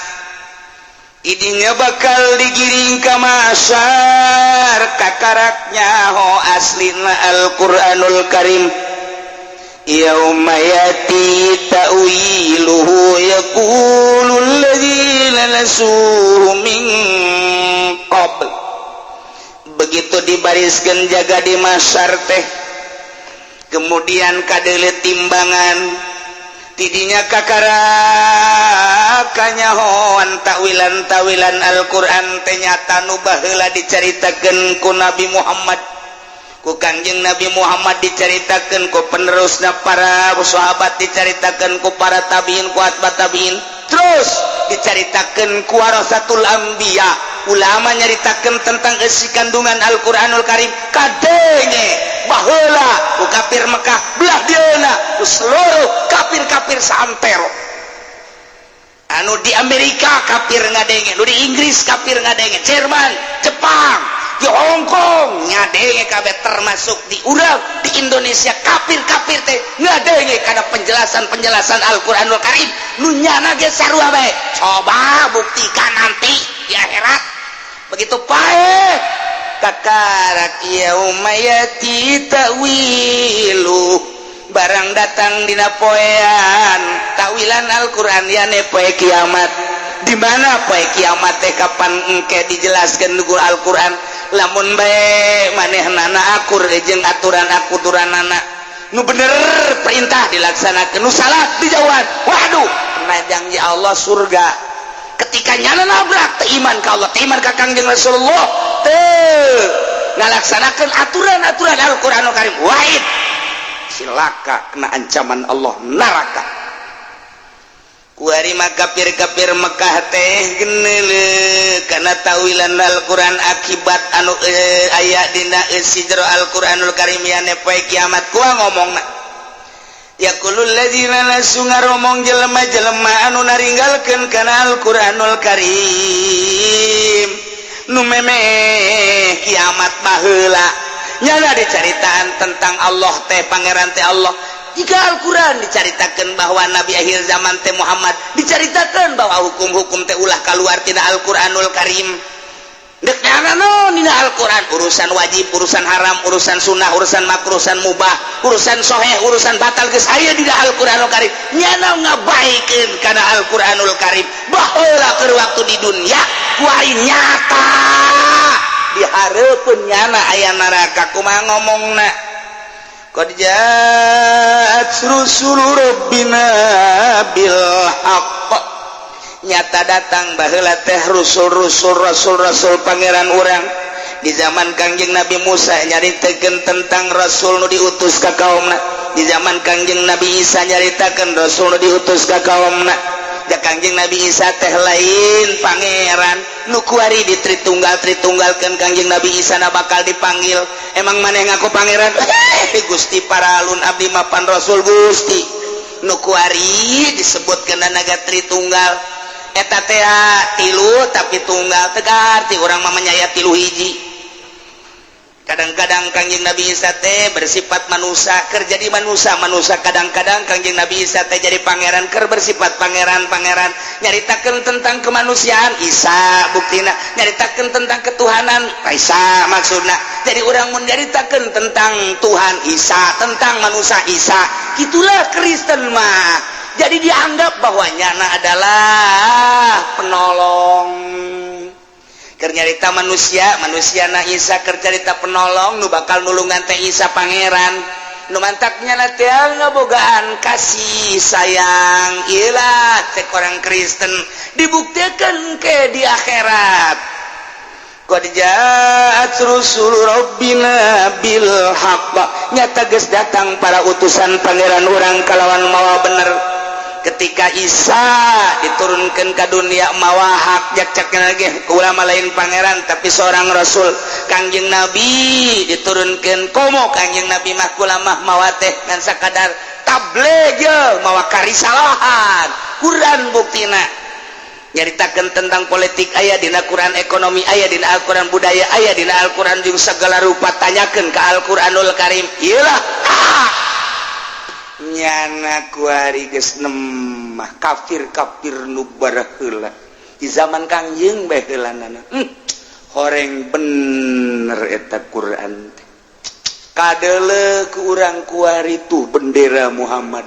Idinya bakal digiring ka mahsyar, kakarak nyaho aslina Al-Qur'anul Karim. Yauma yati ta'wiluhu yaqulu alladzina nasuhu min qabl. Begitu dibariskan jaga di mahsyar teh, kemudian kadeuleu timbangan, tidinya kakarak kanyahoan takwilan-tawilan Al-Qur'an teh nyata nu baheula dicaritakeun ku Nabi Muhammad, ku Kangjeng Nabi Muhammad, dicaritakeun ku penerusna para sahabat, dicaritakeun ku para tabiin, ku atba tabiin, terus dicaritakeun ku warasatul anbiya. Ulama nyaritakeun tentang isi kandungan Al-Qur'anul Karim, kadenge baheula ku kafir Mekah, belah dieuna ku seluruh kafir-kafir saantero. Anu di Amerika kafir ngadenge, nu di Inggris kafir ngadenge, Jerman, Jepang, di Hong Kong ngadenge kabeh, termasuk di urang di Indonesia kafir-kafir teh ngadenge kana penjelasan-penjelasan Al-Qur'anul Karim nu nyana ge sarua bae. Coba buktikan nanti di akhirat. Begitu paeh, kakarak yauma yati ta'wilu, barang datang dina poean takwilan Al-Qur'an, yane poe kiamat. Di mana poe kiamat teh, kapan engke dijelaskan ku Al-Qur'an. Lamun bae manehnana akur jeung aturan aturanana, nu bener perintah dilaksanakan, nu salah dijauhan, waduh, kena janji Allah surga. Ketika nyana nabrak, teu iman ka Allah, teu iman ka Kangjeng Rasulullah, teu ngalaksanakeun aturan-aturan Al-Qur'anul Karim, wahid silaka, kena ancaman Allah, neraka. Kuari mah kafir-kafir Mekah teh geneule kana tawilan Al-Qur'an, akibat anu aya dina eusi jero Al-Qur'anul Karim, yane poe kiamat. Kuah ngomongna, yaqulul ladzina nasu, ngaromong jelema-jelema anu naringgalkeun kana Al-Qur'anul Karim, nu memeh kiamat baheula. Nyana dicaritaan tentang Allah teh, pangeran teh Allah. Jika Al-Quran dicaritakan bahwa Nabi akhir zaman teh Muhammad, dicaritakan bahwa hukum-hukum teh ulah keluar tina Al-Quranul Karim. Dek nyana no dina Al-Quran, urusan wajib, urusan haram, urusan sunnah, urusan makruh, urusan mubah, urusan soheh, urusan batal geus aya dina Al-Quranul Karim. Nyana ngabaikeun kana Al-Quranul Karim baheula keur waktu di dunia, kuari nyata di hareupeun nyana aya neraka, kumaha ngomongna? Qad ja'at rusulu rabbina bil haqq, nyata datang baheula teh rusul-rusul, rasul-rasul pangeran urang. Di zaman Kangjeng Nabi Musa nyaritakeun tentang rasul nu diutus ka kaumna. Di zaman Kangjeng Nabi Isa nyaritakeun rasul nu diutus ka kaumna. Ja Kangjeng Nabi Isa teh lain pangeran nu kuari di Tritunggal Tritunggalkeun. Kangjeng Nabi Isa na bakal dipanggil, "Emang maneh ngaku pangeran?" "Eh, Gusti, paralun, abdi mapan rasul Gusti." Nu kuari disebutkeun naga Tritunggal eta teh tilu tapi tunggal, tegar ti urang mah menyaya tilu hiji. Kadang-kadang Kangjeng Nabi Isa teh bersifat manusia, keur jadi manusia manusia. Kadang-kadang Kangjeng Nabi Isa teh jadi pangeran, keur bersifat pangeran pangeran, nyaritakeun tentang kemanusiaan Isa, buktina nyaritakeun tentang ketuhanan Isa. Maksudna jadi urang mun nyaritakeun tentang Tuhan Isa, tentang manusia Isa. Itulah Kristen mah. Jadi dianggap bahwa nyana adalah penolong. Keur nyarita manusia manusia na Isa, keur carita penolong nu bakal nulungan teh Isa pangeran. Nu mantaknya na teh ngabogaan kasih sayang ilah cek orang Kristen, dibuktikan ke di akhirat. Qad ja'at rusul rabbina bil haqq, nyata geus datang para utusan pangeran urang kalawan mawa bener. Ketika Isa diturunkan ke dunia mawa hak, jak cek lagi ulama lain pangeran tapi seorang rasul. Kangjeng Nabi diturunkan, komo Kangjeng Nabi mah kula mah mawa teh ngan sakadar tabligh ye, mawa karisalahan Quran buktina. Nyaritakeun tentang politik aya dina Quran, ekonomi aya dina Al-Quran, budaya aya dina Al-Quran, jeung segala rupa tanyakeun ka Al-Quranul Karim. Iyalah nyana kuari geus nemah kafir-kafir nu baraheula di zaman Kangjeng bae heulanana. Horeng bener eta Quran teh. Kadeuleu ku urang kuari tuh bendera Muhammad,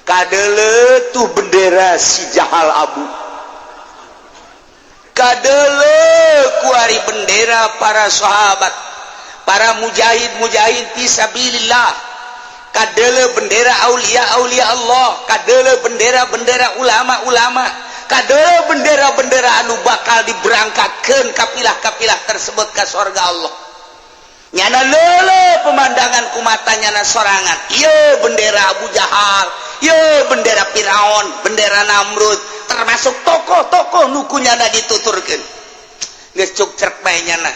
kadeuleu tuh bendera si Jahal Abu, kadeuleu kuari bendera para sahabat, para mujahid-mujahid fisabilillah, kadeuleu bendera aulia-aulia Allah, kadeuleu bendera-bendera ulama-ulama, kadeuleu bendera-bendera anu bakal diberangkatkeun kapilah-kapilah tersebut ka sorga Allah. Nyana leule pemandangan ku mata nyana sorangan, ieu bendera Abu Jahal, ieu bendera Firaun, bendera Namrud, termasuk tokoh-tokoh nu ku nyana dituturkeun. Geus cuk cerk bae nyana.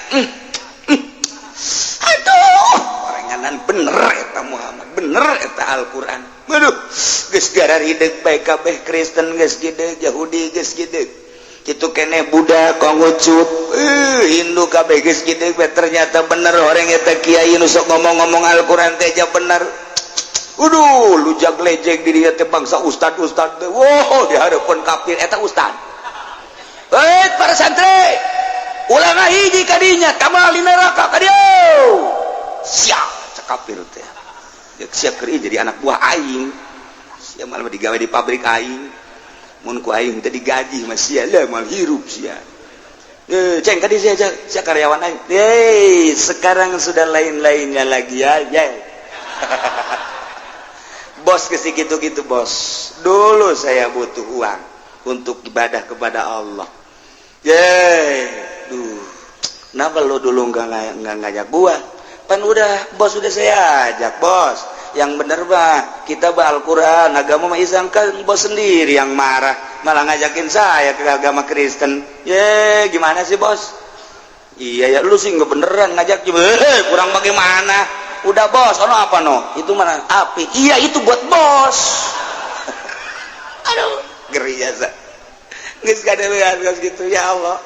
Aduh, orenganan bener eta Muhammad, bener eta Al-Qur'an. Aduh, geus gararideg bae kabeh, Kristen geus gede, Yahudi geus gede. Kitu keneh Buddha, Konghucu, Hindu kabeh geus gede bae, ternyata bener orang eta kiai nu sok ngomong-ngomong Al-Qur'an teh ja bener. Aduh, lujak lejek di dieu teh bangsa ustad-ustad teh. Wow, di hareupeun kafir eta ustad. Hei, para santri, ulah ngahiji kadinya, tamal di neraka ka dieu. Siap, cek kafir teh. Ya siap keur jadi anak buah aing. Sia malah digawe di pabrik aing. Mun ku aing teh digaji mah sia lah mal hirup sia. Ceng kadi sia sia karyawan aing. Hei, sekarang sudah lain-lainnya lagi ya. Ya. Bos ke gitu-gitu bos. Dulu saya butuh uang untuk ibadah kepada Allah. Yeay, duh. Kenapa lo dulu nggak ngajak gua? Pan udah, bos udah saya ajak, bos. Yang bener bah, kita bah Al-Quran, agama mah Islam, kan bos sendiri yang marah, malah ngajakin saya ke agama Kristen. Ye, gimana sih bos? Iya ya, lu sih nggak beneran ngajak juga. Kurang bagaimana? Udah bos, ono apa no? Itu mana? Api. Iya itu buat bos. Aduh, ngeri jasa. Geus kadeuleuan geus gitu ya Allah.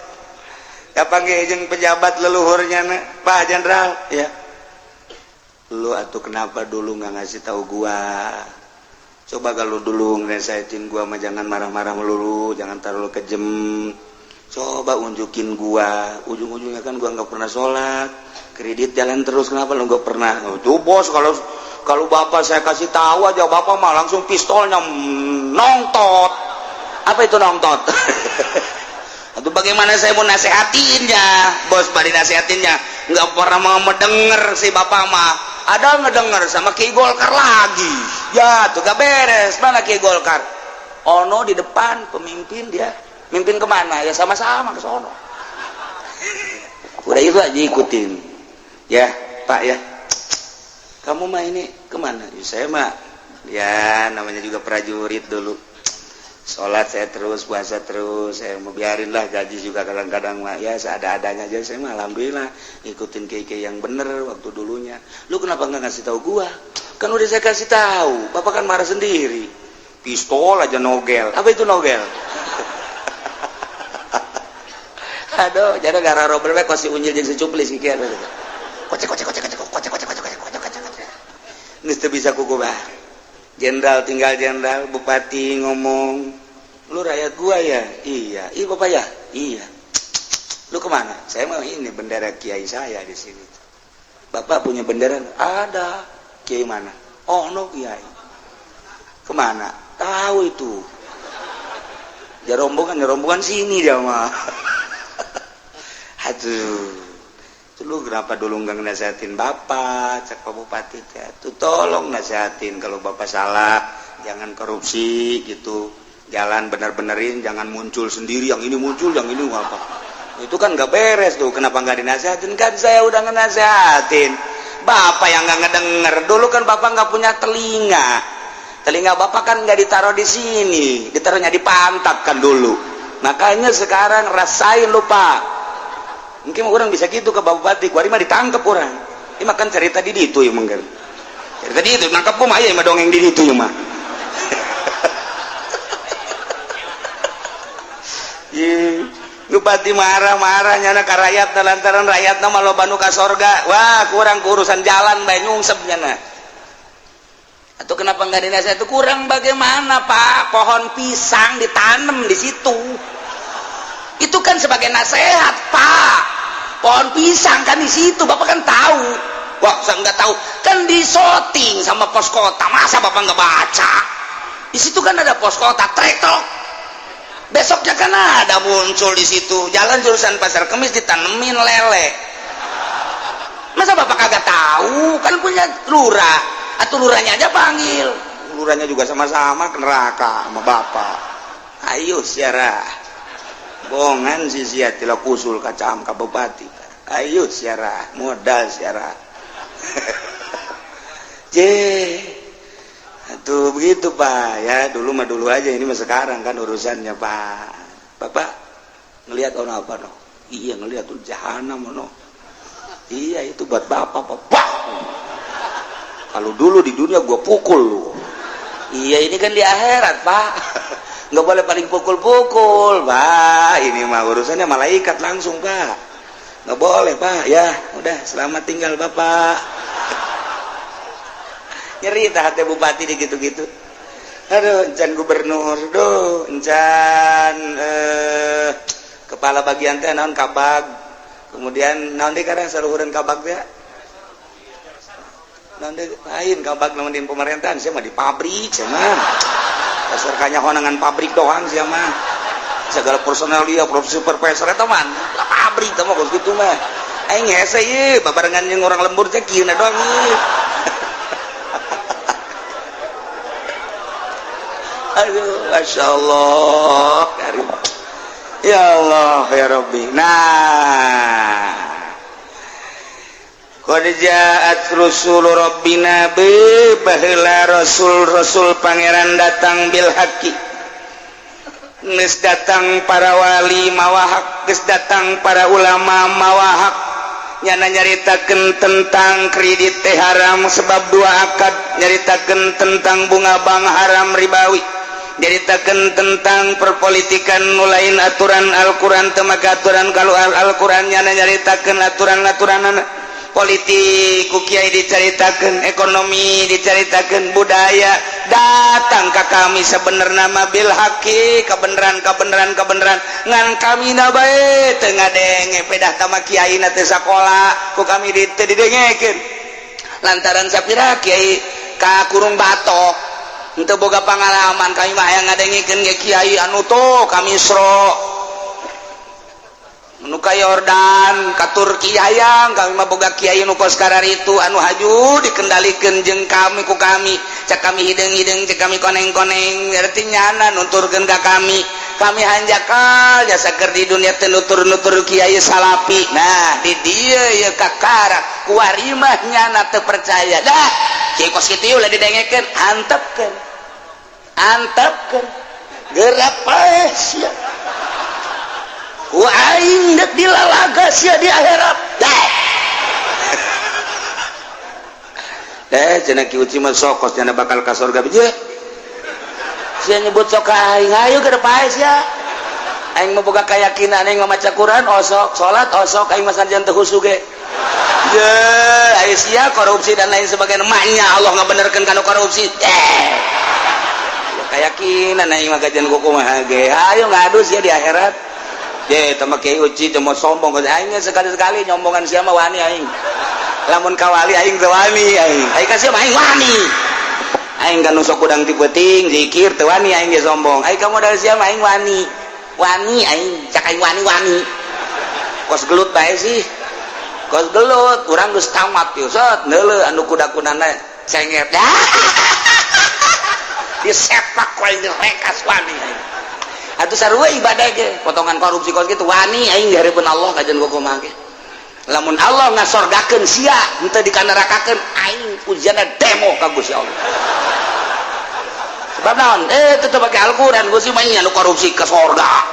Kapan jeung pejabat leluhurnya na, Pak Jenderal, ya. Lu atuh kenapa dulu nggak ngasih tahu gua? Coba kalau dulu ngerasain gua mah jangan marah-marah melulu, jangan terlalu kejem. Coba unjukin gua, ujung-ujungnya kan gua nggak pernah sholat, kredit jalan terus, kenapa lu nggak pernah? Oh, tuh bos, kalau kalau bapak saya kasih tahu aja bapak mah langsung pistolnya nongtot. Apa itu nongtot? Atau bagaimana saya mau nasehatinnya, bos, bari nasehatinnya nggak pernah mau mendengar si bapak mah. Ada ngedenger sama Ki Golkar lagi, ya tuh gak beres. Mana Ki Golkar? Ono di depan pemimpin, dia mimpin kemana ya sama-sama ke sono. Udah itu aja ikutin ya Pak ya. Kamu mah ini kemana ya, saya mah ya namanya juga prajurit dulu, sholat saya terus, puasa terus, saya mau biarin lah gaji juga kadang-kadang mah ya seada-adanya aja, saya mah alhamdulillah ikutin kiai yang bener waktu dulunya. Lu kenapa nggak ngasih tahu gua? Kan udah saya kasih tahu, bapak kan marah sendiri. Pistol aja nogel. Apa itu nogel? Aduh, jadi gara robel we kosi unyil jeung si cuplis kieu. Kocek kocek kocek kocek kocek kocek kocek kocek kocek. Geus teu bisa kukuba. Jenderal tinggal jenderal, bupati ngomong, lu rakyat gua ya? Iya. Iya bapak ya? Iya. Lu kemana? Saya mau ini bendera kiai saya di sini. Bapak punya bendera? Ada. Kiai mana? Oh no kiai. Kemana? Tahu itu. Ya rombongan sini dia mah. Aduh. Lu kenapa dulu nggak nasehatin bapak? Cek Pak Bupati teh, tuh tolong nasehatin kalau bapak salah, jangan korupsi gitu, jalan bener-benerin, jangan muncul sendiri, yang ini muncul, yang ini apa. Itu kan nggak beres tuh. Kenapa nggak dinasehatin? Kan saya udah ngenasehatin. Bapak yang nggak ngedenger. Dulu kan bapak nggak punya telinga. Telinga bapak kan nggak ditaruh di sini, ditaruhnya di pantat kan dulu. Makanya sekarang rasain lupa. Mungkin orang bisa gitu ke Bapak Bupati, kuari mah ditangkep orang. Ini makan cerita di ditu ya mungkin. Cerita di itu nangkep gua mah aya mah dongeng di ditu ya mah. Ye, bupati marah-marah nyana ka rakyat lantaran rakyatna mah loba nu ka sorga. Wah, kurang urusan jalan bae nyungsep nyana. Atau kenapa nggak dinasihat itu kurang bagaimana, Pak? Pohon pisang ditanam di situ. Itu kan sebagai nasihat, Pak. Pohon pisang kan di situ, Bapak kan tahu. Wah, saya nggak tahu. Kan disoting sama pos kota. Masa Bapak nggak baca? Di situ kan ada pos kota, trek. Besoknya kan ada muncul di situ. Jalan jurusan Pasar Kemis ditanemin lele. Masa Bapak kagak tahu? Kan punya lurah. Atau lurahnya aja panggil. Lurahnya juga sama-sama ke neraka sama Bapak. Ayo siara. Bongan si sia tila kusul kacam ka bupati. Ayo siara, modal siara. J. Tuh begitu, Pak, ya. Dulu mah dulu aja, ini mah sekarang kan urusannya, Pak. Bapak ngelihat ono apa no? Iya, ngelihat tuh jahanam ono. Iya, itu buat Bapak, Bapak. Kalau dulu di dunia gua pukul lu. Iya, ini kan di akhirat, Pak. Nggak boleh paling pukul-pukul, Pak. Ini mah urusannya malaikat langsung, Pak. Nggak boleh, Pak. Ya, udah, selamat tinggal, Bapak. Nyeri tah hati bupati di gitu-gitu. Aduh, encan gubernur, duh, encan kepala bagian teh naon, kabag. Kemudian naon deui kadang saluhureun kabag teh? Naon deui? Lain kabag naon di pemerintahan, sia mah di pabrik sia mah. Dasar kanyahoangan pabrik doang sia mah. Segala personel dia, supervisor eta mah lah pabrik teh mah kos kitu mah. Aing hese ieu babarengan jeung orang lembur teh kieu doang ieu. Aduh, Masya Allah. Karim. Ya Allah, ya Rabbi. Nah. Qad ja'at rusul rabbina bi baheula rasul-rasul pangeran datang bil haqqi. Geus datang para wali mawa hak, geus datang para ulama mawa hak. Nyana nyaritakeun tentang kredit teh haram sebab dua akad, nyaritakeun tentang bunga bank haram ribawi, nyaritakeun tentang perpolitikan nu lain aturan Al-Quran, teu make aturan kalau Al-Quran. Nyana nyaritakeun aturan-aturan politik ku kiai dicaritakeun, ekonomi dicaritakeun, budaya datang ka kami sebenarnya mah bil haqqi, kebenaran, kebenaran, kebenaran. Ngan kami na bae teu ngadenge, pedah tama kiai na teu sakola, ku kami teu didengekeun lantaran sapira kiai ka kurung batok henteu boga pengalaman. Kami mah hayang ngadengekeun ge kiai anu tuh ka Misro, nu ka Yordan, ka Turki. Hayang kami mah boga kiai nu kos itu anu haju dikendalikeun jeung kami ku kami, cek kami hideung-hideung, cek kami koneng-koneng, berarti nyana nuturkeun ka kami. Kami hanjakal jasa keur di dunia teu nutur-nutur kiai salapi. Nah, di dieu ye kakara kuari mah nyana teu percaya dah kiai kos kitu ulah didengekeun. Antepkeun, antepkeun, gerak paeh sia. Ku aing dek dilalaga sia di akhirat. Dah. Eh, cenah Ki Uci mah sokos cenah bakal ka surga biji. Sia nyebut sok ka aing, ayo ke paeh sia. Aing mah boga keyakinan, aing mah maca Quran osok, salat osok, aing mah sanajan teu khusyuk ge. Ye, ayo sia korupsi dan lain sebagainya. Maknya Allah ngabenerkeun kana korupsi. Eh. Ya keyakinan aing mah gajian kumaha ge. Ayo ngadu sia di akhirat. Ye, tama Kiai Uci teu mau sombong, aing sekali-sekali nyombongan sia mah wani aing. Lamun ka wali aing teu wani aing. Aing ka sia mah aing wani. Aing kan nu sok kudang ti peuting zikir teu wani aing ge sombong. Aing ka modal sia mah aing wani. Wani aing, cak aing wani-wani. Kos gelut bae sih. Kos gelut, urang geus tamat ieu. Set neuleuh anu kuda-kudana cengek. Disepak ku aing rekas wani aing. Atuh sarua ibadah ge, potongan korupsi kos kitu wani aing di hareupeun Allah kajian kumaha ge. Lamun Allah ngasorgakeun sia, henteu dikanerakakeun, aing ujianna demo ka Gusti Allah. Sebab naon? Tetep pake Al-Qur'an Gusti mah nya nu korupsi ke sorga.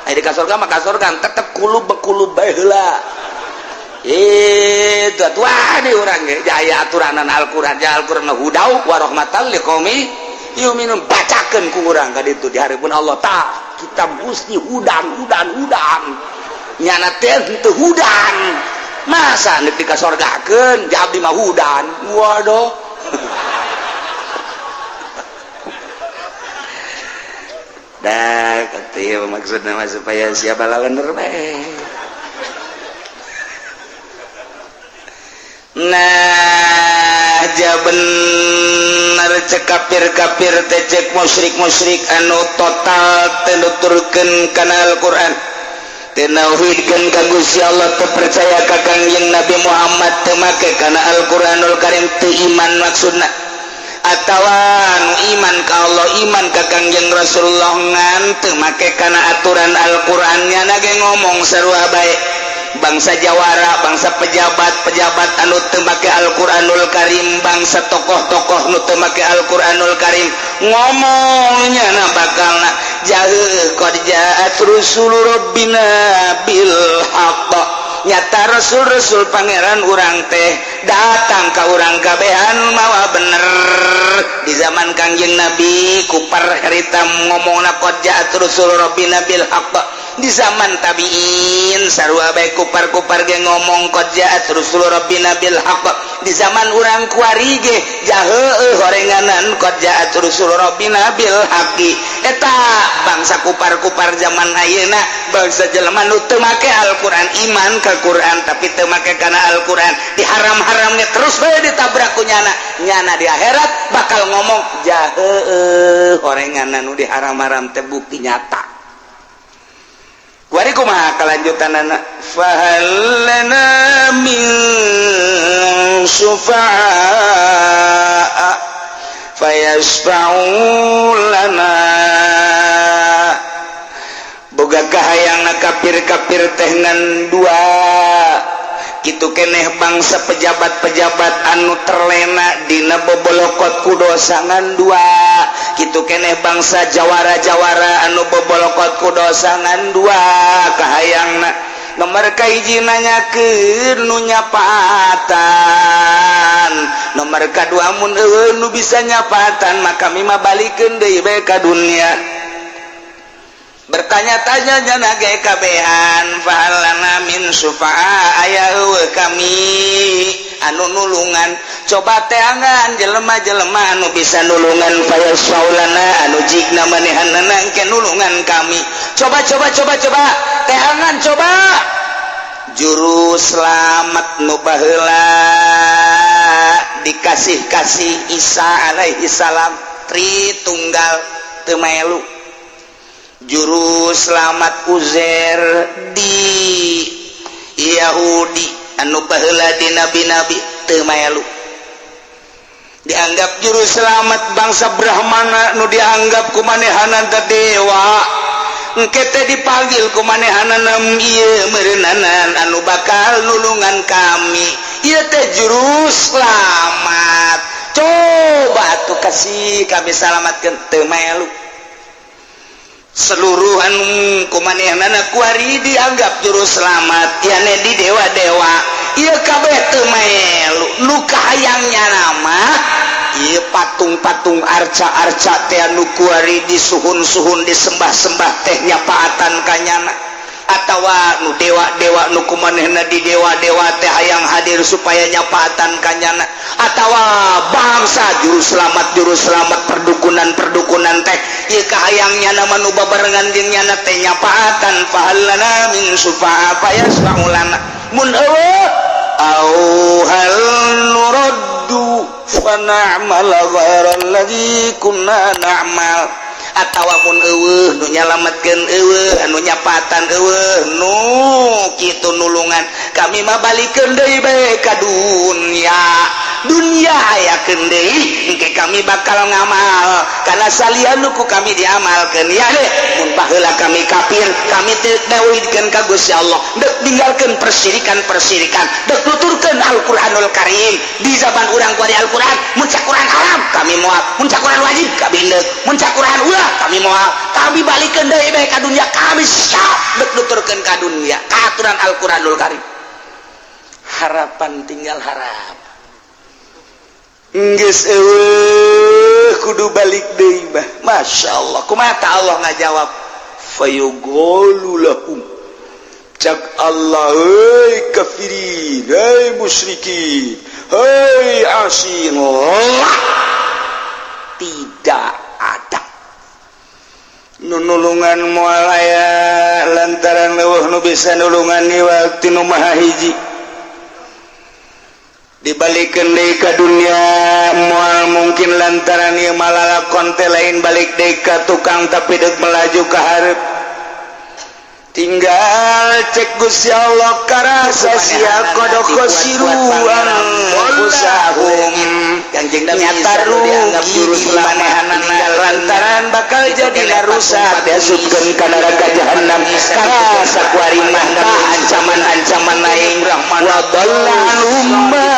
Aya di ka sorga mah ka sorga tetep kulub bekulub bae heula. Itu atuh wani urang ge jaya aturanan Al-Qur'an, ja Al-Qur'an hudau wa rahmatan liqaumi yuminun, bacakeun ku urang ka ditu di hareupeun Allah tah. Kitab Gusti hudang hudang hudang nyana teh teu hudang masa nepi ka sorgakeun ja abdi mah hudan. Waduh. Dah kata maksudna mah supaya siapa lalener bae. Nah ja bener cek kafir-kafir teh cek musyrik-musyrik anu total teu nuturkeun kana Al-Qur'an, teu nauhidkeun ka Gusti Allah, teu percaya ka Kangjeng Nabi Muhammad, teu make kana Al-Qur'anul Karim, teu iman maksudna. Atawa nu iman ka Allah, iman ka Kangjeng Rasulullah ngan teu make kana aturan Al-Qur'an, nyana ge ngomong sarua bae. Bangsa jawara, bangsa pejabat-pejabat anu teu make Al-Qur'anul Karim, bangsa tokoh-tokoh nu teu make Al-Qur'anul Karim ngomongnya na bakalna jauh qad ja'at rusul rabbina bil haqq, nyata rasul-rasul pangeran urang teh datang ka urang kabehan mawa bener. Di zaman Kangjeng Nabi kupar harita ngomongna qad ja'at rusul rabbina bil haqq. Di zaman tabiin sarua bae kupar-kupar ge ngomong qad ja'at rusul rabbina bil haqq. Di zaman urang kuari ge jaheueuh horenganan qad ja'at rusul rabbina bil haqqi. Eta bangsa kupar-kupar zaman ayeuna, bangsa jelema nu teu make Al-Qur'an, iman ka Qur'an tapi teu make kana Al-Qur'an, diharam-haramnya terus bae ditabrak ku nyana. Nyana di akhirat bakal ngomong jaheueuh horenganan nu diharam-haram teh bukti nyata. Kuari kumaha kalanjutanana? Fahal lana min syufa'a fayasfa'u lana. Boga kahayangna kafir-kafir teh ngan dua kitu keneh bangsa pejabat-pejabat anu terlena dina bobolokot ku dosa ngan dua kitu keneh bangsa jawara-jawara anu bobolokot ku dosa ngan dua kahayangna. Nomor kahiji nanyakeun nu nyapatan, nomor kadua mun eueuh nu bisa nyapatan maka kami mah balikeun deui bae ka dunia. Bertanya-tanya jana ge kabehan fahalana min syufa'a aya eueuh kami anu nulungan, coba teangan jelema-jelema anu bisa nulungan fayasfaulana anu jigna manehanana engke nulungan kami. Coba coba coba coba teangan coba juru selamat nu baheula dikasih-kasih Isa alaihi salam tri tunggal teu melu. Juru selamat Uzair di Yahudi anu baheula di nabi-nabi teu maelu. Dianggap juru selamat bangsa Brahmana nu dianggap kumanehanan teh dewa, engke teh dipanggil kumanehanan ieu meureunnanan anu bakal nulungan kami, ieu teh juru selamat. Coba atuh kasih kami salamatkeun, teu maelu. Seluruh anu kumanehanana kuari dianggap juru selamat yane di dewa-dewa ieu kabeh teu melu. Nu kahayangnya nama ieu patung-patung arca-arca teh anu kuari disuhun-suhun disembah-sembah teh nyapaatan kanyana, atawa nu dewa-dewa nu kumanehna di dewa-dewa teh hayang hadir supaya nyapaatan kanyana, atawa bangsa juru selamat perdukunan-perdukunan teh ieu kahayangnya nama nu babarengan jeung nyana teh nyapaatan. Fahallana min syufa'a fayasfa'u lana mun eueuh au hal nuraddu fa na'mal ghairal ladzi kunna na'mal, atawa mun eueuh nu nyalametkeun eueuh anu nyapatan eueuh nu kitu nulungan kami mah balikeun deui bae ka dunya. Dunya ayakeun deui engke kami bakal ngamal kana salian nu ku kami diamalkeun. Ya deh mun baheula kami kafir kami teu tauhidkeun ka Gusti Allah, deuk ninggalkeun persirikan-persirikan, deuk nuturkeun Al-Qur'anul Karim. Di zaman urang kuari Al-Qur'an mun cak Qur'an haram kami moal, mun cak Qur'an wajib kami deuk, mun cak Qur'an ulah kami moal, kami balikeun deui bae ka dunya, kami siap deuk nuturkeun ka dunya ka aturan Al-Qur'anul Karim. Harapan tinggal harap. Geus eueuh kudu balik deui bah. Masya Allah, kumaha ta Allah ngajawab? Fayuqalu lahum, cak Allah, hei kafirin, hei musyrikin, hei asin, tidak ada nulungan, moal aya, lantaran leuweuh nu bisa nulungan waktu nu maha hiji. Dibalikkeun deui ka dunia moal mungkin, lantaran ieu malalakon teh lain balik deui ka tukang, tapi deuk melaju ka hareup. Tinggal cek Gusti Allah, karasa sia, qad khasiru anfusahum, nyata rugi di manehanana, lantaran bakal jadi rusak, diasupkeun ka neraka jahanam. Karasa kuari mah ancaman-ancaman aing. Wa dhalla anhum ma